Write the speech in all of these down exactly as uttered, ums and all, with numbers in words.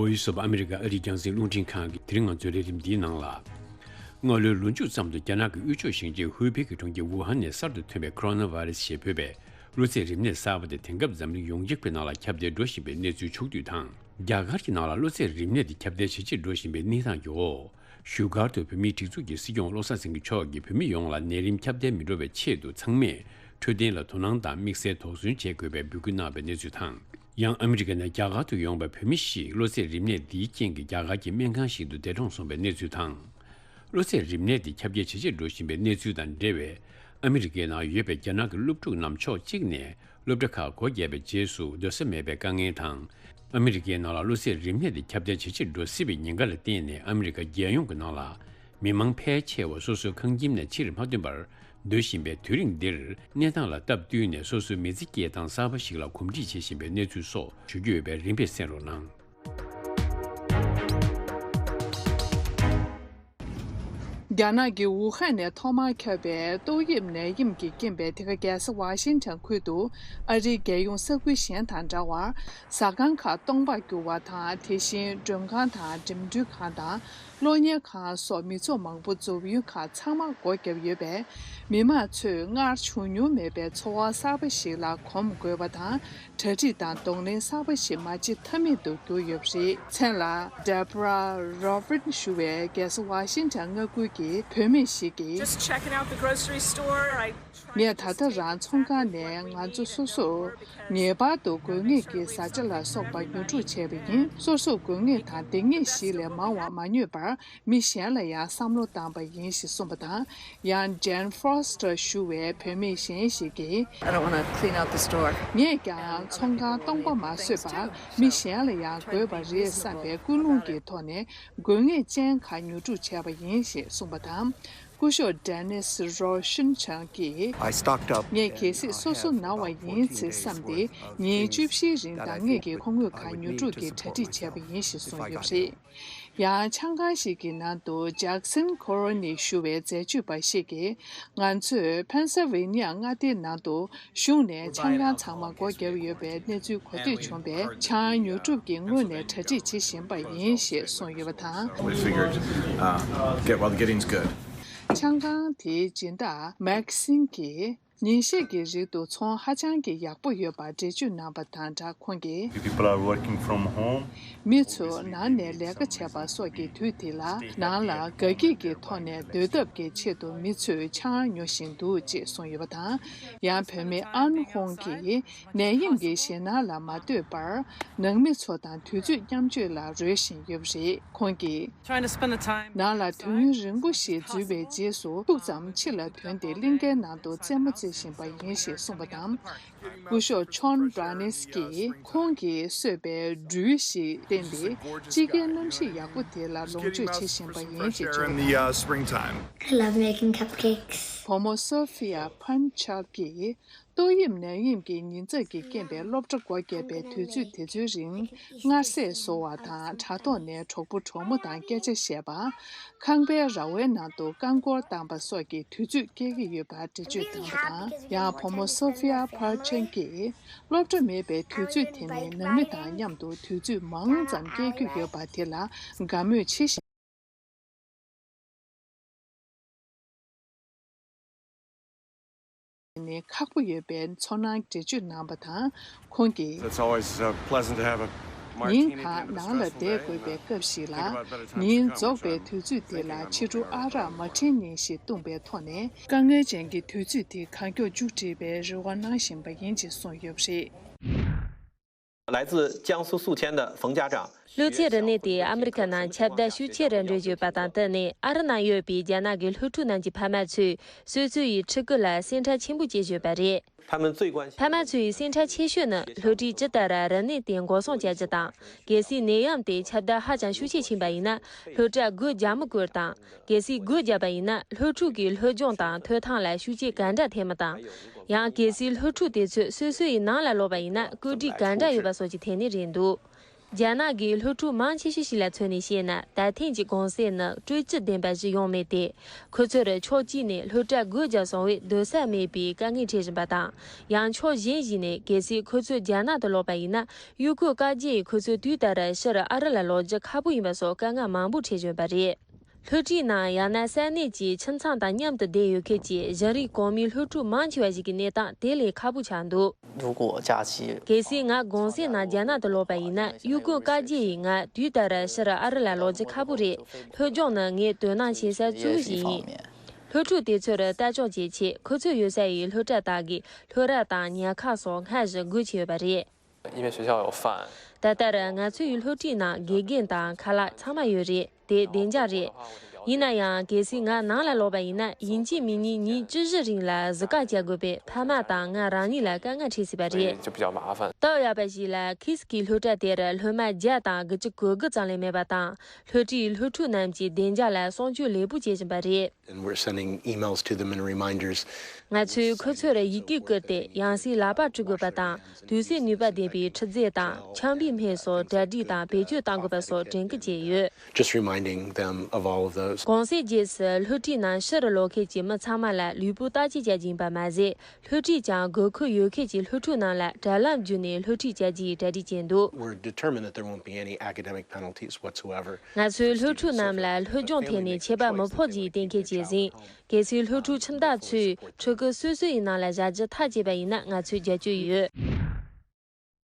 ཝོ་ཡི་སི་ཨོཕ་ཨ་མི་རི་ཀ་ཨ་རིའི་རྒྱང་སྲིང་རླུང་འཕྲིན་ཁང་གིས། དེ་རིང་ང་ཚོའི་ལས་རིམ་འདིའི་ནང་ལ། སྔ་ལོའི་ལོ་མཇུག་ཙམ་དུ་རྒྱ་ནག་གི་དབུས་ཕྱོགས་ཞིང་ཆེན་ཧུའུ་པེ་གི་གྲོང་ཁྱེར་ཝུ་ཧན་ནས་གསར་དུ་ཐོན་པའི་ཁོ་རོ་ན་བྷ་རེ་སི་ཞེས་འབོད་པའི་གློ་ཚད་རིམས་ནད་གསར་པ་དེ་དེང་སྐབས་འཛམ་གླིང་ཡོངས་ཁྱབ་ཀྱི་ནང་ལ་ཁྱབ་གདལ་འགྲོ་བཞིན་པའི་གནས་ཚུལ་ཕྱོགས་བསྡུས་དང་། རྒྱ་གར་གྱི་ནང་ལ་གློ་ཚད་རིམས་ནད་དེ་ཁྱབ་གདལ་ཇེ་ཆེར་འགྲོ་བཞིན་པའི་གནས་སྟངས་ཀྱི་འོག་བཞུགས་སྒར་དུ་བོད་མིའི་སྒྲིག་འཛུགས་ཀྱི་སྲིད་སྐྱོང་བློ་བཟང་སེང་གེ་མཆོག་གིས་བོད་མི་ཡོངས་ལ་ནད་རིམས་ཁྱབ་གདལ་མི་འགྲོ་བའི་ཆེད་དུ། ཚང་མས་འཕྲོད་བསྟེན་ལ་དོ་སྣང་དང་དམིགས་བསལ་དོགས་ཟོན་བྱེད་དགོས་པའི་འབོད་སྐུལ་གནང་བའི་གནས་ཚུལ་དང་། ཡང་ཨ་མི་རི་ཀ་ནས་རྒྱ་གར་དུ་ཡོང་བའི་བོད་མི་ཞིག་གློ་ཚད་རིམས་ནད་འདིའི་རྐྱེན་གྱིས་རྒྱ་གར་གྱི་སྨན་ཁང་ཞིག་ཏུ་འདས་གྲོངས་སོང་བའི་གནས་ཚུལ་དང་། གློ་ཚད་རིམས་ནད་འདི་ཁྱབ་གདལ་ཇེ་ཆེར་འགྲོ་བཞིན་པའི་གནས་ཚུལ་དང་འབྲེལ་བའི་ཨ་མི་རི་ཀའི་ནང་ཡོད་པའི་རྒྱ་ནག་གི་སློབ་ཕྲུག་རྣམས་ཕྱོགས་གཅིག་ནས་སློབ་གྲྭ་ཁག་སྒོ་བརྒྱབ་པའི་རྗེས་སུ་སྡོད་ས་མེད་པའི་དཀའ་ངལ་དང་། ཨ་མི་རི་ཀའི་ནང་ལ་གློ་ཚད་རིམས་ནད་འདི་ཁྱབ་གདལ་ཇེ་ཆེར་འགྲོ་སྲིད་པའི་ཉེན་ཁ་ལ་བརྟེན་ནས། ཨ་མི་རི་ཀ་རྒྱལ་ཡོངས་ཀྱི་ནང་ལ་མི་མང་ཕལ་ཆེ་བ་སོ་སོའི་ཁང་ཁྱིམ་ནས་ཕྱིར་མ་ཐོན་པར་སྡོད་བཞིན་པའི་དུས་རིང་འདིར། གནས་སྟངས་ལ་སྟབས་བསྟུན་ནས་སོ་སོའི་མི་ཚེ་སྐྱེལ་སྟངས་གསར་པ་ཞིག་ལ་གོམས་འདྲིས་བྱེད་བཞིན་པའི་གནས་ཚུལ་སོགས་ཞུ་རྒྱུ་ཡོད་པས། རིམ་པས་གསན་རོགས་གནང་། རྒྱ་ནག་གི་ཝུ་ཧན་ནས་ཐོག་མར་ཁྱབ་པའི་ཏོག་དབྱིབས་ནད་ཡམས་ཀྱི་རྐྱེན་པས། འདི་ག་རྒྱལ་ས་ཝ་ཤིང་ཊོན་ཁུལ་དུ་ཨ་རིའི་རྒྱལ་ཡོངས་ས་ཁུལ་གཞན་དང་འདྲ་བར་ཟ་ཁང་ཁག་སྟོང་པར་གྱུར་བ་དང་། དེ་བཞིན་མགྲོན་ཁང་དང་འགྲིམ་འགྲུལ་ཁང་དང་། གློག་བརྙན་ཁང་སོགས་མི་ཚོགས་མང་པོ་འཛོམས་ཡུལ་ཁག་ཚང་མ་སྒོ་བརྒྱབ་ཡོད་པས། མི་མང་ཚོས་སྔར་བྱུང་མྱོང་མེད་པའི་འཚོ་བ་གསར་པ་ཞིག་ལ་གོམས་དགོས་པ་དང་། གྲ་སྒྲིག་དང་གདོང་ལེན་གསར་པ་ཞིག་མ་བྱེད་ཐབས་མེད་དུ་གྱུར་ཡོད་པ་རེད། མཚན་ལ་Deborah Rovin ཞུ་བའི་རྒྱལ་ས་ཝ་ཤིང་ཊོན་མངའ་ཁུལ་གྱི་བུད་མེད་ཞིག་གིས། Just checking out the grocery store. I tried ངས་ད་ལྟ་རང་ཚོང་ཁང་ནས་ང་ཚོ་སོ་སོར་ངེས་པར་དུ་དགོས་ངེས་ཀྱི་བཟའ་བཅའ་ལ་སོགས་པ་ཉོ་སྒྲུབ་བྱས་པ་ཡིན། སོ་སོར་དགོས་ངེས་དང་འདང་ངེས་ཤིག་ལས་མང་བ་མ་ཉོས་པར། མི་གཞན་ལ་ཡང་བསམ་བློ་བཏང་པ་ཡིན་ཞེས་གསུངས་པ་དང་། ཡང་Jen Foster ཞུ་བའི་བུད་མེད་གཞན་ཞིག་གིས། I don't want to clean out the store. ངས་ཀྱང་ཚོང་ཁང་སྟོང་པ་མ་བཟོས་པར། མི་གཞན་ལ་ཡང་དགོས་པ་རེད་བསམ་པའི་ཀུན་སློང་གི་ཐོག་ནས་དགོས་ངེས་ཅན་ཁག་ཉོ་སྒྲུབ་བྱས་པ་ཡིན་ཞེས་གསུངས་པ་དང་། སྐུ་ཞབས་Dennis Roshinchon གྱིས། I stocked up. ངས་གལ་སྲིད་སོ་སོ་ན་བ་ཡིན་ཚེ་བསམ་སྟེ། ཉིན་བཅུ་བཞིའི་རིང་འདང་ངེས་ཀྱི་མཁོ་དངོས་ཁག་ཉོ་སྒྲུབ་ཀྱི་གྲ་སྒྲིག་བྱས་པ་ཡིན་ཞེས་གསུངས་ཡོད་པ་རེད། ཡང་ཆང་ཁང་ཞིག་གི་ནང་དུ་Jackson Coroni ཞུ་བའི་འཛད་སྤྱོད་པ་ཞིག་གིས། ང་ཚོས་Pennsylvania མངའ་སྡེའི་ནང་དུ་གཞུང་ནས་ཆང་ཁང་ཚང་མ་སྒོ་བརྒྱབ་ཡོད་པའི་གནས་ཚུལ་གོ་ཐོས་བྱུང་བས། ཆང་ཉོ་སྒྲུབ་ཀྱི་སྔོན་ནས་གྲ་སྒྲིག་བྱེད་བཞིན་པ་ཡིན་ཞེས་གསུངས་ཡོད་པ་དང་། We figured, uh, get while the getting's good. ཆང་ཁང་དེའི་སྦྱིན་བདག་Maxine གྱིས། ཉིན་ཤས་ཀྱི་རིང་དུ་ཚོང་ཧ་ཅང་གི་ཡག་པོ་ཡོད་པར་འགྲེལ་བརྗོད་གནང་བ་དང་སྦྲགས། ཁོང་གིས། People are working from home. མི་ཚོ་ནང་ནས་ལས་ཀ་བྱས་པ་སོགས་ཀྱི་དུས་དེ་ལ། ནང་ལ་དགའ་སྐྱིད་ཀྱི་ཐོག་ནས་སྡོད་ཐབས་ཀྱི་ཆེད་དུ་མི་ཚོས་ཆང་ཉོ་བཞིན་འདུག་ཅེས་གསུངས་ཡོད་པ་དང་། ཡང་བུད་མེད་ཨན་ཧོང་གིས། ནད་ཡམས་ཀྱི་ཞེད་སྣང་ལ་མ་ལྟོས་པར། ནང་མི་ཚོ་དང་དུས་ཚོད་མཉམ་སྤྱོད་ལ་རོལ་བཞིན་ཡོད་པ་རེད། ཁོང་གིས། Trying to spend the time. ནང་ལ་དུས་ཡུན་རིང་པོ་ཞིག་འཛུལ་བའི་རྗེས་སུ། ཏོག་ཙམ་ཕྱི་ལ་ཐོན་ཏེ་གླིང་ཁའི་ནང་དུ་རྩེད་མོ་རྩེ་བཞིན་པ་ཡིན་ཞེས་གསུངས་པ་དང་། སྐུ་ཞབས་John Branis གྱིས་ཁོང་གིས་གསོས་པའི་སྦྲུལ་ཞིག་བསྟན་ཏེ། དཔྱིད་ཀའི་གནམ་གཤིས་ཡག་པོ་དེ་ལ་ལོངས་སྤྱོད་བྱེད་བཞིན་པ་ཡིན་ཞེས་བརྗོད། In the, uh, springtime. I love making cupcakes. བུ་མོ་Sophia Punchak གིས། ཏོག་དབྱིབས་ནད་ཡམས་ཀྱི་ཉེན་ཚབས་ཀྱི་རྐྱེན་པས་སློབ་གྲྭ་སྒོ་བརྒྱབ་པའི་དུས་ཚོད་དེ་ཚོའི་རིང་། མངར་ཟས་ཟོ་བ་དང་། དྲ་ཐོག་ནས་གྲོགས་པོ་གྲོགས་མོ་དང་སྐད་ཆ་བཤད་པ། ཁང་པའི་ར་བའི་ནང་དུ་རྐང་འཁོར་བཏང་པ་སོགས་ཀྱི་དུས་ཚོད་སྐྱེལ་གྱི་ཡོད་པར་འགྲེལ་བརྗོད་གནང་བ་དང་། ཡང་བུ་མོ་Sophia Parchin གྱིས། སློབ་གྲྭ་མེད་པའི་དུས་ཚོད་དེ་ནི་ནང་མི་དང་མཉམ་དུ་དུས་ཚོད་མང་ཙམ་སྐྱེལ་རྒྱུ་ཡོད་པ་དེ་ལ་དགའ་མོས་ཆེ་ཞིང་། ནི་ཁག་པོ་ཡོད་པའི་ཚོར་སྣང་འགྲེལ་བརྗོད་གནང་བ་དང་། ཁོང་གིས། It's always, uh, pleasant to have a, my ཉིན་teenager གང་in the ནང་ལ་stress བསྡད་དགོས་པའི་སྐབས་ཤིག་ལ། ཉིན་རྫོགས་པའི་དུས་ཚོད་དེ་ལ་ཕྱི་དྲོ་ཨ་རག་མ་འཐེན་ཉིན་ཞིག་བཏུངས་པའི་ཐོག་ནས། དཀའ་ངལ་ཅན་གྱི་དུས་ཚོད་དེ་གང་མགྱོགས་མཇུག་སྒྲིལ་བའི་རེ་བ་གནང་བཞིན་པ་ཡིན་ཅེས་གསུངས་ཡོད་པ་རེད། 来自江苏宿迁的冯家长。 གློ་ཚད་རིམས་ནད་དེ་ཨ་མི་རི་ཀ་ནང་ཁྱབ་གདལ་ཤུགས་ཆེ་རུ་འགྲོ་བཞིན་ཡོད་པ་དང་བསྟུན་ནས། ཨ་རི་ནང་ཡོད་པའི་རྒྱ་ནག་གི་སློབ་ཕྲུག་རྣམས་ཀྱི་ཕ་མ་ཚོས་སོ་སོ་ཡི་ཕྲུ་གུ་ལ་སེམས་ཁྲལ་ཆེན་པོ་བྱེད་བཞིན་ཡོད་པ་རེད། 他们最关心 ཕ་མ་ཚོའི་སེམས་ཁྲལ་ཆེ་ཤོས་ནི། སློབ་གྲྭས་ཇི་ལྟར་རིམས་ནད་དེ་འགོག་སྲུང་བྱ་རྒྱུ་དང་། གལ་སྲིད་ནད་ཡམས་དེ་ཁྱབ་གདལ་ཧ་ཅང་ཤུགས་ཆེ་ཕྱིན་པ་ཡིན་ན། སློབ་གྲྭ་སྒོ་རྒྱག་མི་དགོས་དང་། གལ་སྲིད་སྒོ་བརྒྱབ་པ་ཡིན་ན། སློབ་ཕྲུག་གི་སློབ་སྦྱོང་དང་ཐོབ་ཐང་ལ་ཤུགས་རྐྱེན་ག་འདྲ་ཐེབས་མིན་དང་། ཡང་གལ་སྲིད་སློབ་ཕྲུག་དེ་ཚོ་སོ་སོ་ཡི་ནང་ལ་ལོག་པ་ཡིན་ན། བཀོད་སྒྲིག་ག་འདྲ་ཡོད་པ་སོགས་ཀྱི་ཐད་ནས་རེད་འདུག། རྒྱ་ནག་གི་སློབ་ཕྲུག་མང་ཆེ་ཤོས་ཤིག་ལ་མཚོན་ནས་བཤད་ན། ད་ཐེངས་ཀྱི་གུང་སེང་ནི་སྤྲོ་སྐྱིད་ལྡན་པ་ཞིག་ཡོང་མེད་དེ། ཁོ་ཚོར་ཕྱོགས་གཅིག་ནས་སློབ་གྲྭ་སྒོ་བརྒྱབ་སོང་བས་སྡོད་ས་མེད་པའི་དཀའ་ངལ་འཕྲད་བཞིན་པ་དང་། ཡང་ཕྱོགས་གཞན་ཞིག་ནས། གལ་སྲིད་ཁོ་ཚོས་རྒྱ་ནག་ཏུ་ལོག་པ་ཡིན་ན། གཡོག་བཀོལ་བཀག་རྒྱ་ཡིས་ཁོ་ཚོ་དུས་ལྟར་ཕྱིར་ཨ་རི་ལ་ལོག་རྒྱུ་ཁག་པོ་ཡིན་པ་སོགས་དཀའ་ངལ་མང་པོ་འཕྲད་བཞིན་པ་རེད། སློབ་གྲྭའི་ནང་ཡང་ན་ས་གནས་ཀྱི་ཁྱིམ་ཚང་དང་མཉམ་དུ་བསྡད་ཡོད་མཁན་གྱི་གཞན་རིགས་གོང་མའི་སློབ་ཕྲུག་མང་ཆེ་བ་ཞིག་གི་གནས་སྟངས་དེ་ལས་ཁག་པོ་ཆགས་འདུག། 如果假期 གལ་སྲིད་ང་གུང་སེང་ནང་རྒྱ་ནག་ཏུ་ལོག་པ་ཡིན་ན། གཡོག་བཀོལ་བཀག་རྒྱ་ཡིས་ང་དུས་ལྟར་ཕྱིར་ཨ་རི་ལ་ལོག་རྒྱུ་ཁག་པོ་རེད། སློབ་སྦྱོང་ནི་ངའི་དོ་སྣང་བྱེད་ས་གཙོ་བོ་ཞིག་ཡིན། སློབ་ཕྲུག་དེ་ཚོར་ལྟ་ལྕོག་བྱེད་ཆེད། ཁོ་ཚོ་ཡོད་ས་ཡི་སློབ་གྲྭ་དག་གི་སློབ་ར་དང་ཉལ་ཁང་སོགས་སྔར་བཞིན་སྒོ་ཕྱེ་ཡོད་པ་རེད། 因为学校有饭。 ད་ལྟར་ང་ཚོའི་སློབ་ཁྲིད་ནང་དགེ་རྒན་དང་ཁ་ལག་ཚང་མ་ཡོད་རེད། དེ་བདེ་འཇགས་རེད། ཡིན་ན་ཡང་། གལ་སྲིད་ང་ནང་ལ་ལོག་པ་ཡིན་ན། ཡིན་གཅིག་མིན་གཉིས་ཉིན་བཅུ་བཞི་རིང་ལ་བཟི་ཀ་བྱ་དགོས་པས། ཕ་མ་དང་ང་རང་ཉིད་ལ་དཀའ་ངལ་འཕྲད་སྲིད་པ་རེད། 就比较麻烦。 སྟབས་ཡག་པ་ཞིག་ལ། ཁིས་ཀྱི་སློབ་གྲྭ་དེར་སློབ་མ་བརྒྱ་དང་དགུ་བཅུ་གོ་དགུ་ཙམ་ལས་མེད་པ་དང་། སློབ་གྲྭའི་སློབ་ཕྲུག་རྣམས་ཀྱི་བདེ་འཇགས་ལ་སྲུང་སྐྱོབ་ལེགས་པོ་བྱེད་བཞིན་པ་རེད། And we're sending emails to them and reminders. ང་ཚོས་ཁོ་ཚོར་ཡི་གེ་བསྐུར་ཏེ། ཡང་སེ་ལག་པ་བཀྲུ་དགོས་པ་དང་། དུས་ཚོད་ནུས་པ་ལྡན་པའི་འཁྲུད་རྫས་དང་། ཆམ་པའི་སྨན་སོགས་གྲ་སྒྲིག་དང་བེད་སྤྱོད་གཏང་དགོས་པ་སོགས་དྲན་སྐུལ་བྱས་ཡོད། Just reminding them of all of those. གུང་སེང་རྗེས་སུ་སློབ་ཁྲིད་ནང་ཕྱིར་ལོག་མཁན་གྱི་མི་ཚང་མ་ལ་ལུས་པོ་བརྟག་དཔྱད་བྱ་རྒྱུ་ཡིན་པ་མ་ཟད། སློབ་ཁྲིད་ཀྱང་དགོས་མཁོ་ཡོད་མཁན་གྱི་སློབ་ཕྲུག་རྣམས་ལ་དྲ་ལམ་བརྒྱུད་ནས་སློབ་ཁྲིད་བྱ་རྒྱུ་ཡི་གྲ་སྒྲིག་བྱས་འདུག། We're determined that there won't be any academic penalties whatsoever. ང་ཚོས་སློབ་ཕྲུག་རྣམས་ལ་སློབ་སྦྱོང་ཐད་ནས་ཆད་པ་མི་ཕོག་རྒྱུའི་གཏན་འཁེལ་བྱས་ཟིན། གལ་སྲིད་སློབ་ཕྲུག་ཁྱིམ་བདག་ཚོས་ཕྲུ་གུ་སོ་སོ་ཡི་ནང་ལ་བཞག་རྒྱུ་ཐག་བཅད་པ་ཡིན་ན། ང་ཚོས་རྒྱབ་སྐྱོར་ཡོད།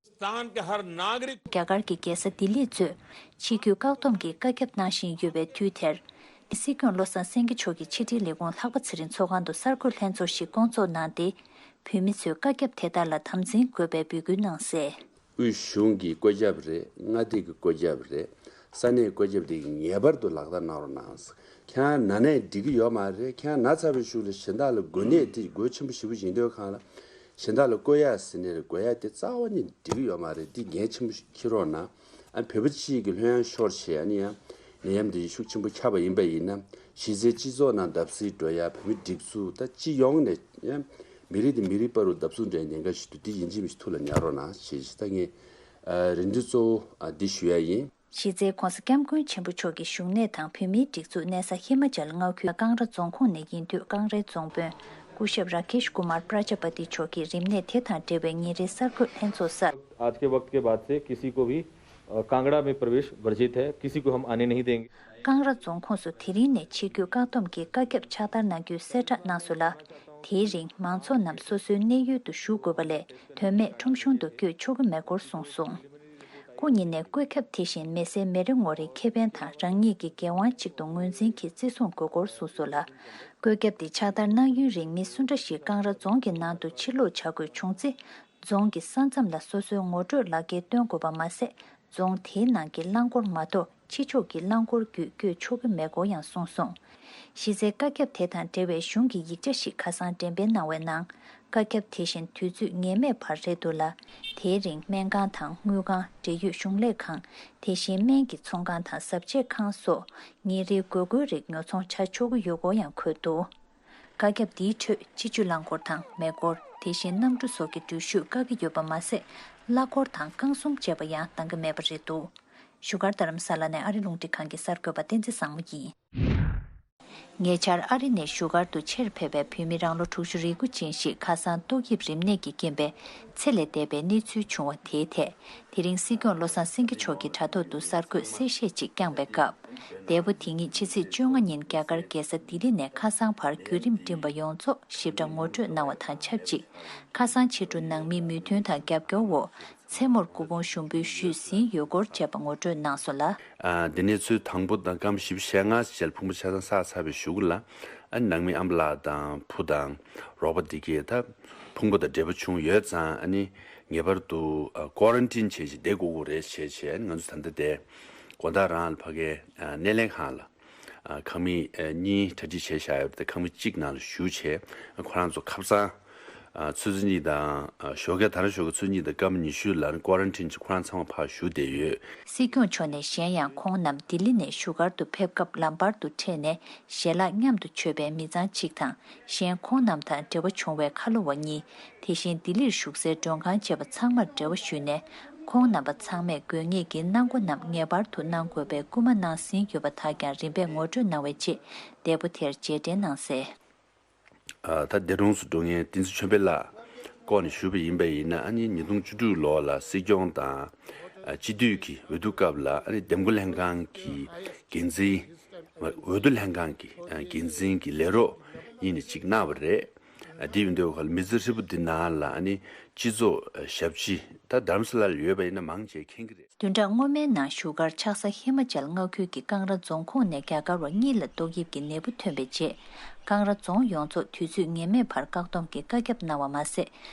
हिंदुस्तान के हर नागरिक རྒྱ་གར་གྱི་རྒྱལ་ས་ལྡི་ལི་གཙོས་ཕྱི་རྒྱལ་བཀག་སྡོམ་གྱི་བཀའ་ཁྱབ་གནང་བཞིན་ཡོད་པའི་དུས་དེར། སྲིད་སྐྱོང་བློ་བཟང་སེང་གེ་མཆོག་གིས་ཕྱི་དྲིལ་ལས་ཁུངས་ལྷག་པ་ཚེ་རིང་ཚོགས་ཁང་དུ་གསར་འགོད་ལྷན་ཚོགས་ཤིག་བསྐོང་ཚོགས་གནང་སྟེ། བོད་མི་ཚོས་བཀའ་ཁྱབ་དེ་དག་ལ་དམ་འཛིན་དགོས་པའི་འབོད་སྐུལ་གནང་གསལ། དབུས་གཞུང་གི་བཀོད་ཁྱབ་རེད། མངའ་སྡེ་གི་བཀོད་ཁྱབ་རེད། ས་གནས་བཀོད་ཁྱབ་དེ་ངེས་པར་དུ་ལག་བསྟར་གནང་རོགས་གནང་། ཁྱེད་རང་ན་ནས་འགྲིག་གི་ཡོད་མ་རེད། ཁྱེད་རང་ན་ཚ་བའི་ཤུགས་ལ་གཞན་དག་ལ་འགོ་ནད་དེ་འགོས་ཆེན་པོ་ཞེ་པོ་ཡིན་དུས་གང་ལ། གཞན་དག་ལ་བཀོད་ཡག་ཟེར་ནས་འགོ་ཡག་དེ་རྩ་བ་ནས་འགྲིག་གི་ཡོད་མ་རེད། འདི་འགན་ཆེན་པོ་ཞིག་འཁྱེར་རོགས་གནང་། ཨ། བོད་པ་སྤྱི་ཡི་གི་ལྷོད་ཡངས་ཤོར་བྱས། ཨ་ནི་ཡང་ནད་ཡམས་འདི་ཤུགས་ཆེན་པོ་ཁྱབ་པ་ཡིན་པ་ཡིན་ན། གཞི་རྩའི་སྤྱི་ཚོགས་ནང་བརྡབ་གསིག་འགྲོ་ཡ། བོད་མི་སྒྲིག་འཛུགས་ད་སྤྱི་ཡོངས་ནས་ཡང་མི་རིགས་དང་མི་རིགས་བར་དུ་བརྡབ་གསིག་འགྲོ་ཡ་ཉེན་ཁ་ཞིག་འདུག། འདི་ཡིན་གཅིག་མིན་གཅིག་ཐུགས་ལ་ཉར་རོགས་གནང་ཞེས་ཞུ། ད་ངས་ཨ་རེ་འདུན་གཙོ་བོ་ཨ་འདི་ཞུ་ཡ་ཡིན། གཞི་རྩའི་༧གོང་ས་༧སྐྱབས་མགོན་ཆེན་པོ་མཆོག་གི་བཞུགས་གནས་དང་བོད་མིའི་སྒྲིག་འཛུགས་གནས་ས་ཧི་མ་ཅལ་མངའ་ཁུལ་ཀང་ར་རྫོང་ཁོངས་ནས་ཡིན་དུས། ཀང་རའི་རྫོང་དཔོན་སྐུ་ཞབས་ར་ཀེཤ་ཀུ་མར་པྲ་ཇ་པ་ཏི་མཆོག་གིས་རིམས་ནད་དེ་དང་འབྲེལ་བའི་ཉིན་རེའི་གསར་འགོད་ལྷན་ཚོགས་སར། आज के वक्त के बाद से किसी को भी अ, कांगड़ा में प्रवेश वर्जित है, किसी को हम आने नहीं देंगे। ཀང་ར་རྫོང་ཁོངས་སུ་དེ་རིང་ནས་ཕྱི་སྐྱོད་བཀག་སྡོམ་གྱི་བཀའ་ཁྱབ་ཕྱག་བསྟར་གནང་རྒྱུའི་གསལ་བསྒྲགས་གནང་སོང་ལ། དེའི་རིང་མང་ཚོགས་རྣམས་སོ་སོའི་གནས་ཡུལ་དུ་བཞུགས་དགོས་པ་ལས། དོན་མེད་ཁྲོམ་གཞུང་དུ་བསྐྱོད་ཆོག་གི་མེད་སྐོར་གསུངས་སོང་། སྐུ་ཉིད་ནས་བཀོད་ཁྱབ་དེ་བཞིན་མི་སེར་མི་རེ་ངོ་རེའི་ཁེ་ཕན་དང་རང་ཉིད་ཀྱི་འགན་དབང་གཅིག་ཏུ་ངོས་འཛིན་གྱིས་བརྩི་སྲུང་དགོས་སྐོར་གསུངས་སོང་ལ། བཀོད་ཁྱབ་དེ་ཕྱག་བསྟར་གནང་ཡུན་རིང་མི་སུ་འདྲ་ཞིག་ཀང་ར་རྫོང་གི་ནང་དུ་ཕྱིར་ལོག་བྱ་དགོས་བྱུང་ཚེ། རྫོང་གི་ས་མཚམས་ལ་སོ་སོའི་ངོ་སྤྲོད་ལག་འཁྱེར་སྟོན་དགོས་པ་མ་ཟད། རྫོང་དེའི་ནང་གི་རླངས་འཁོར་མ་གཏོགས་ཕྱི་ཕྱོགས་ཀྱི་རླངས་འཁོར་བརྒྱུད་བསྐྱོད་ཆོག་གི་མེད་སྐོར་ཡང་གསུངས་སོང་། གཞི་རྩའི་བཀའ་ཁྱབ་དེ་དང་འབྲེལ་བའི་གཞུང་གི་ཡིག་ཆ་ཞིག་ཁ་སང་འགྲེམས་སྤེལ་གནང་བའི་ནང་། བཀའ་ཁྱབ་དེ་བཞིན་དུས་ཚོད་ངེས་མེད་བར་རེད་འདུག་ལ། དེའི་རིང་སྨན་ཁང་དང་དངུལ་ཁང་། འབྲེལ་ཡོད་གཞུང་ལས་ཁང་། དེ་བཞིན་སྨན་གྱི་ཚོང་ཁང་དང་ཟབ་ཆས་ཁང་སོགས་ཉིན་རེའི་དགོས་མཁོའི་རིགས་ཉོ་ཚོང་བྱ་ཆོག་གི་ཡོད་སྐོར་ཡང་འཁོད་འདུག། བཀའ་ཁྱབ་འདིའི་ཁྲོད་སྤྱི་སྤྱོད་རླངས་འཁོར་དང་མེ་འཁོར། དེ་བཞིན་གནམ་གྲུ་སོགས་ཀྱི་འགྲུལ་བཞུད་བཀག་གི་ཡོད་པ་མ་ཟད། གླ་འཁོར་དང་རྐང་གསུམ་བཅས་པ་ཡང་གཏང་གི་མེད་པ་རེད་འདུག། བཞུགས་སྒར་རྡ་རམ་ས་ལ་ནས་ཨ་རི་རླུང་འཕྲིན་ཁང་གི་གསར་འགོད་པ་བསྟན་འཛིན་བཟང་མོ་ཡིན། ཉེ་ཆར་ཨ་རི་ནས་བཞུགས་སྒར་དུ་ཆེད་ཕེབས་པའི་བོད་མི་རང་ལོ་དྲུག་ཅུ་རེ་དགུ་ཅན་ཞིག་ཁ་སང་ཏོག་དབྱིབས་རིམས་ནད་ཀྱི་རྐྱེན་པས་ཚེ་ལས་འདས་པའི་གནས་ཚུལ་བྱུང་བ་དེའི་ཐད། དེ་རིང་སྲིད་སྐྱོང་བློ་བཟང་སེང་གེ་མཆོག་གིས་དྲ་ཐོག་ཏུ་གསར་འགོད་གསལ་བཤད་ཅིག་བསྐྱངས་པའི་སྐབས། འདས་པོ་དེ་ཉིད་ཕྱི་ཚེས་བཅོ་ལྔ་ཉིན་རྒྱ་གར་རྒྱལ་ས་ལྡི་ལི་ནས་ཁ་སང་བར་བརྒྱུད་རིམ་བསྒྲིམས་པ་ཡོངས་རྫོགས་ཞིབ་ཕྲ་ངོ་སྤྲོད་གནང་བ་དང་ཆབས་ཅིག། ཁ་སང་ཕྱི་དྲོ་ནང་མིའི་མོས་མཐུན་དང་རྒྱབ་སྐྱོར་འོག་མཚན་མོར་སྐུ་ཕུང་ཞུགས་འབུལ་ཞུས་ཟིན་ཡོད་སྐོར་བཅས་པ་ངོ་སྤྲོད་གནང་སོང་ལ། ཨ། འདི་ནས་ཚུར་དང་པོ་དང་སྐར་མ་བཞི་བཅུ་ཞེ་ལྔ་ཞལ་ཕུང་པོ་ཆ་ཚང་བསགས་ཚར་བའི་གཞུག་ལ། ཨ། ནང་མི་ཨམ་ལགས་དང་བུ་དང་རོགས་པ་འདི་གས་ད་ཕུང་པོ་དང་འབྲེལ་བ་བྱུང་ཡོད་ཙང་། ཨ་ནི་ངེས་པར་དུ་ཨ་ཀོ་རན་ཊིན་བྱས་བྱས་བསྡད་དགོས་ཀྱི་རེད་བྱས་བྱས། ང་ཚོ་ད་ལྟ་དེ་དགོང་དག་རང་ལ་ཕ་གའི་ཨ་སྣེ་ལེན་ཁང་ལ། ཨ། ཁང་མིག་ཨ་གཉིས་གྲ་སྒྲིག་བྱས་བཞག་ཡོད་པ་དེ་ཁང་མིག་གཅིག་ནང་ལ་བཞུགས་བྱས། ཨ། ཁོ་རང་ཚོ་ཁ་སང་ཨ་ཆུ་ཚོད་གཉིས་དང་། ཨ། ཞོགས་ཀས། ད་རང་ཞོགས་ཀས་ཆུ་ཚོད་གཉིས་དང་སྐར་མ་ཉི་ཤུ་ལ་ནི་ཀོ་རན་ཊིན་བྱས་ཁོ་རང་ཚང་མ་ཕར་བཞུགས་བསྡད་ཡོད། སྲིད་སྐྱོང་མཆོག་ནས་གཞན་ཡང་ཁོང་རྣམས་ལྡི་ལི་ནས་བཞུགས་སྒར་དུ་ཕེབས་སྐབས་ལམ་བར་དུ་འཕྲད་ནས་ཞལ་ལག་མཉམ་དུ་མཆོད་པའི་མི་ཚང་གཅིག་དང་། གཞན་ཁོང་རྣམས་དང་འབྲེལ་བ་བྱུང་བའི་ཁ་ལོ་བ་གཉིས། དེ་བཞིན་ལྡི་ལིར་བཞུགས་སའི་མགྲོན་ཁང་བཅས་པ་ཚང་མར་འབྲེལ་བ་ཞུས་ནས། ཁོང་རྣམ་པ་ཚང་མས་དགོས་ངེས་ཀྱི་གནང་སྒོ་རྣམས་ངེས་པར་དུ་གནང་དགོས་པའི་སྐུལ་མ་གནང་ཟིན་ཡོད་པ་དག་ཀྱང་རིམ་པས་ངོ་སྤྲོད་གནང་བའི་རྗེས་འདས་པོ་དེར་རྗེས་དྲན་གནང་གསལ། ཨ། ད་འདས་གྲོངས་སུ་འགྲོ་མཁན་བསྟན་འཛིན་ཆོས་འཕེལ་ལགས་སྐོར་ནས་ཞུས་པ་ཡིན་པ་ཡིན་ན། ཨ་ནི་ཉིས་སྟོང་བཅུ་དྲུག་ལོ་ལ་སྲིད་སྐྱོང་དང་། ཨ། སྤྱི་འཐུས་ཀྱི་འོས་བསྡུ་སྐབས་ལ། ཨ་ནི་འདེམས་བསྐོ་ལྷན་ཁང་གི་འགན་འཛིན། འོས་བསྡུ་ལྷན་ཁང་གི་འགན་འཛིན་གྱི་ལས་རོགས་ཡིན་ནས་ཅིག་གནང་བ་རེད། ཨ། དེ་ཡིན་དུས་ཁ་ལ་མི་ཚེ་ཧྲིལ་པོ་འདི་ནང་ལ། ཨ་ནི་སྤྱི་ཚོགས་ཞབས་ཕྱི་ད་རྡ་རམ་ས་ལ་ལ་ཡོད་པ་ཡིན་ན་མང་ཆེ་མཁྱེན་གྱི་རེད། བདུན་ཕྲག་སྔོན་མའི་ནང་བཞུགས་སྒར་ཆགས་ས་ཧི་མ་ཅལ་མངའ་ཁུལ་གྱི་ཀང་ར་རྫོང་ཁོངས་ནས་རྒྱ་གར་བ་གཉིས་ལ་ཏོག་དབྱིབས་ཀྱི་ནད་འབུ་ཐོན་པའི་རྗེས། ཀང་ར་རྫོང་ཡོངས་རྫོགས་དུས་ཚོད་ངེས་མེད་བར་བཀག་སྡོམ་གྱི་བཀའ་ཁྱབ་གནང་བ་མ་ཟད།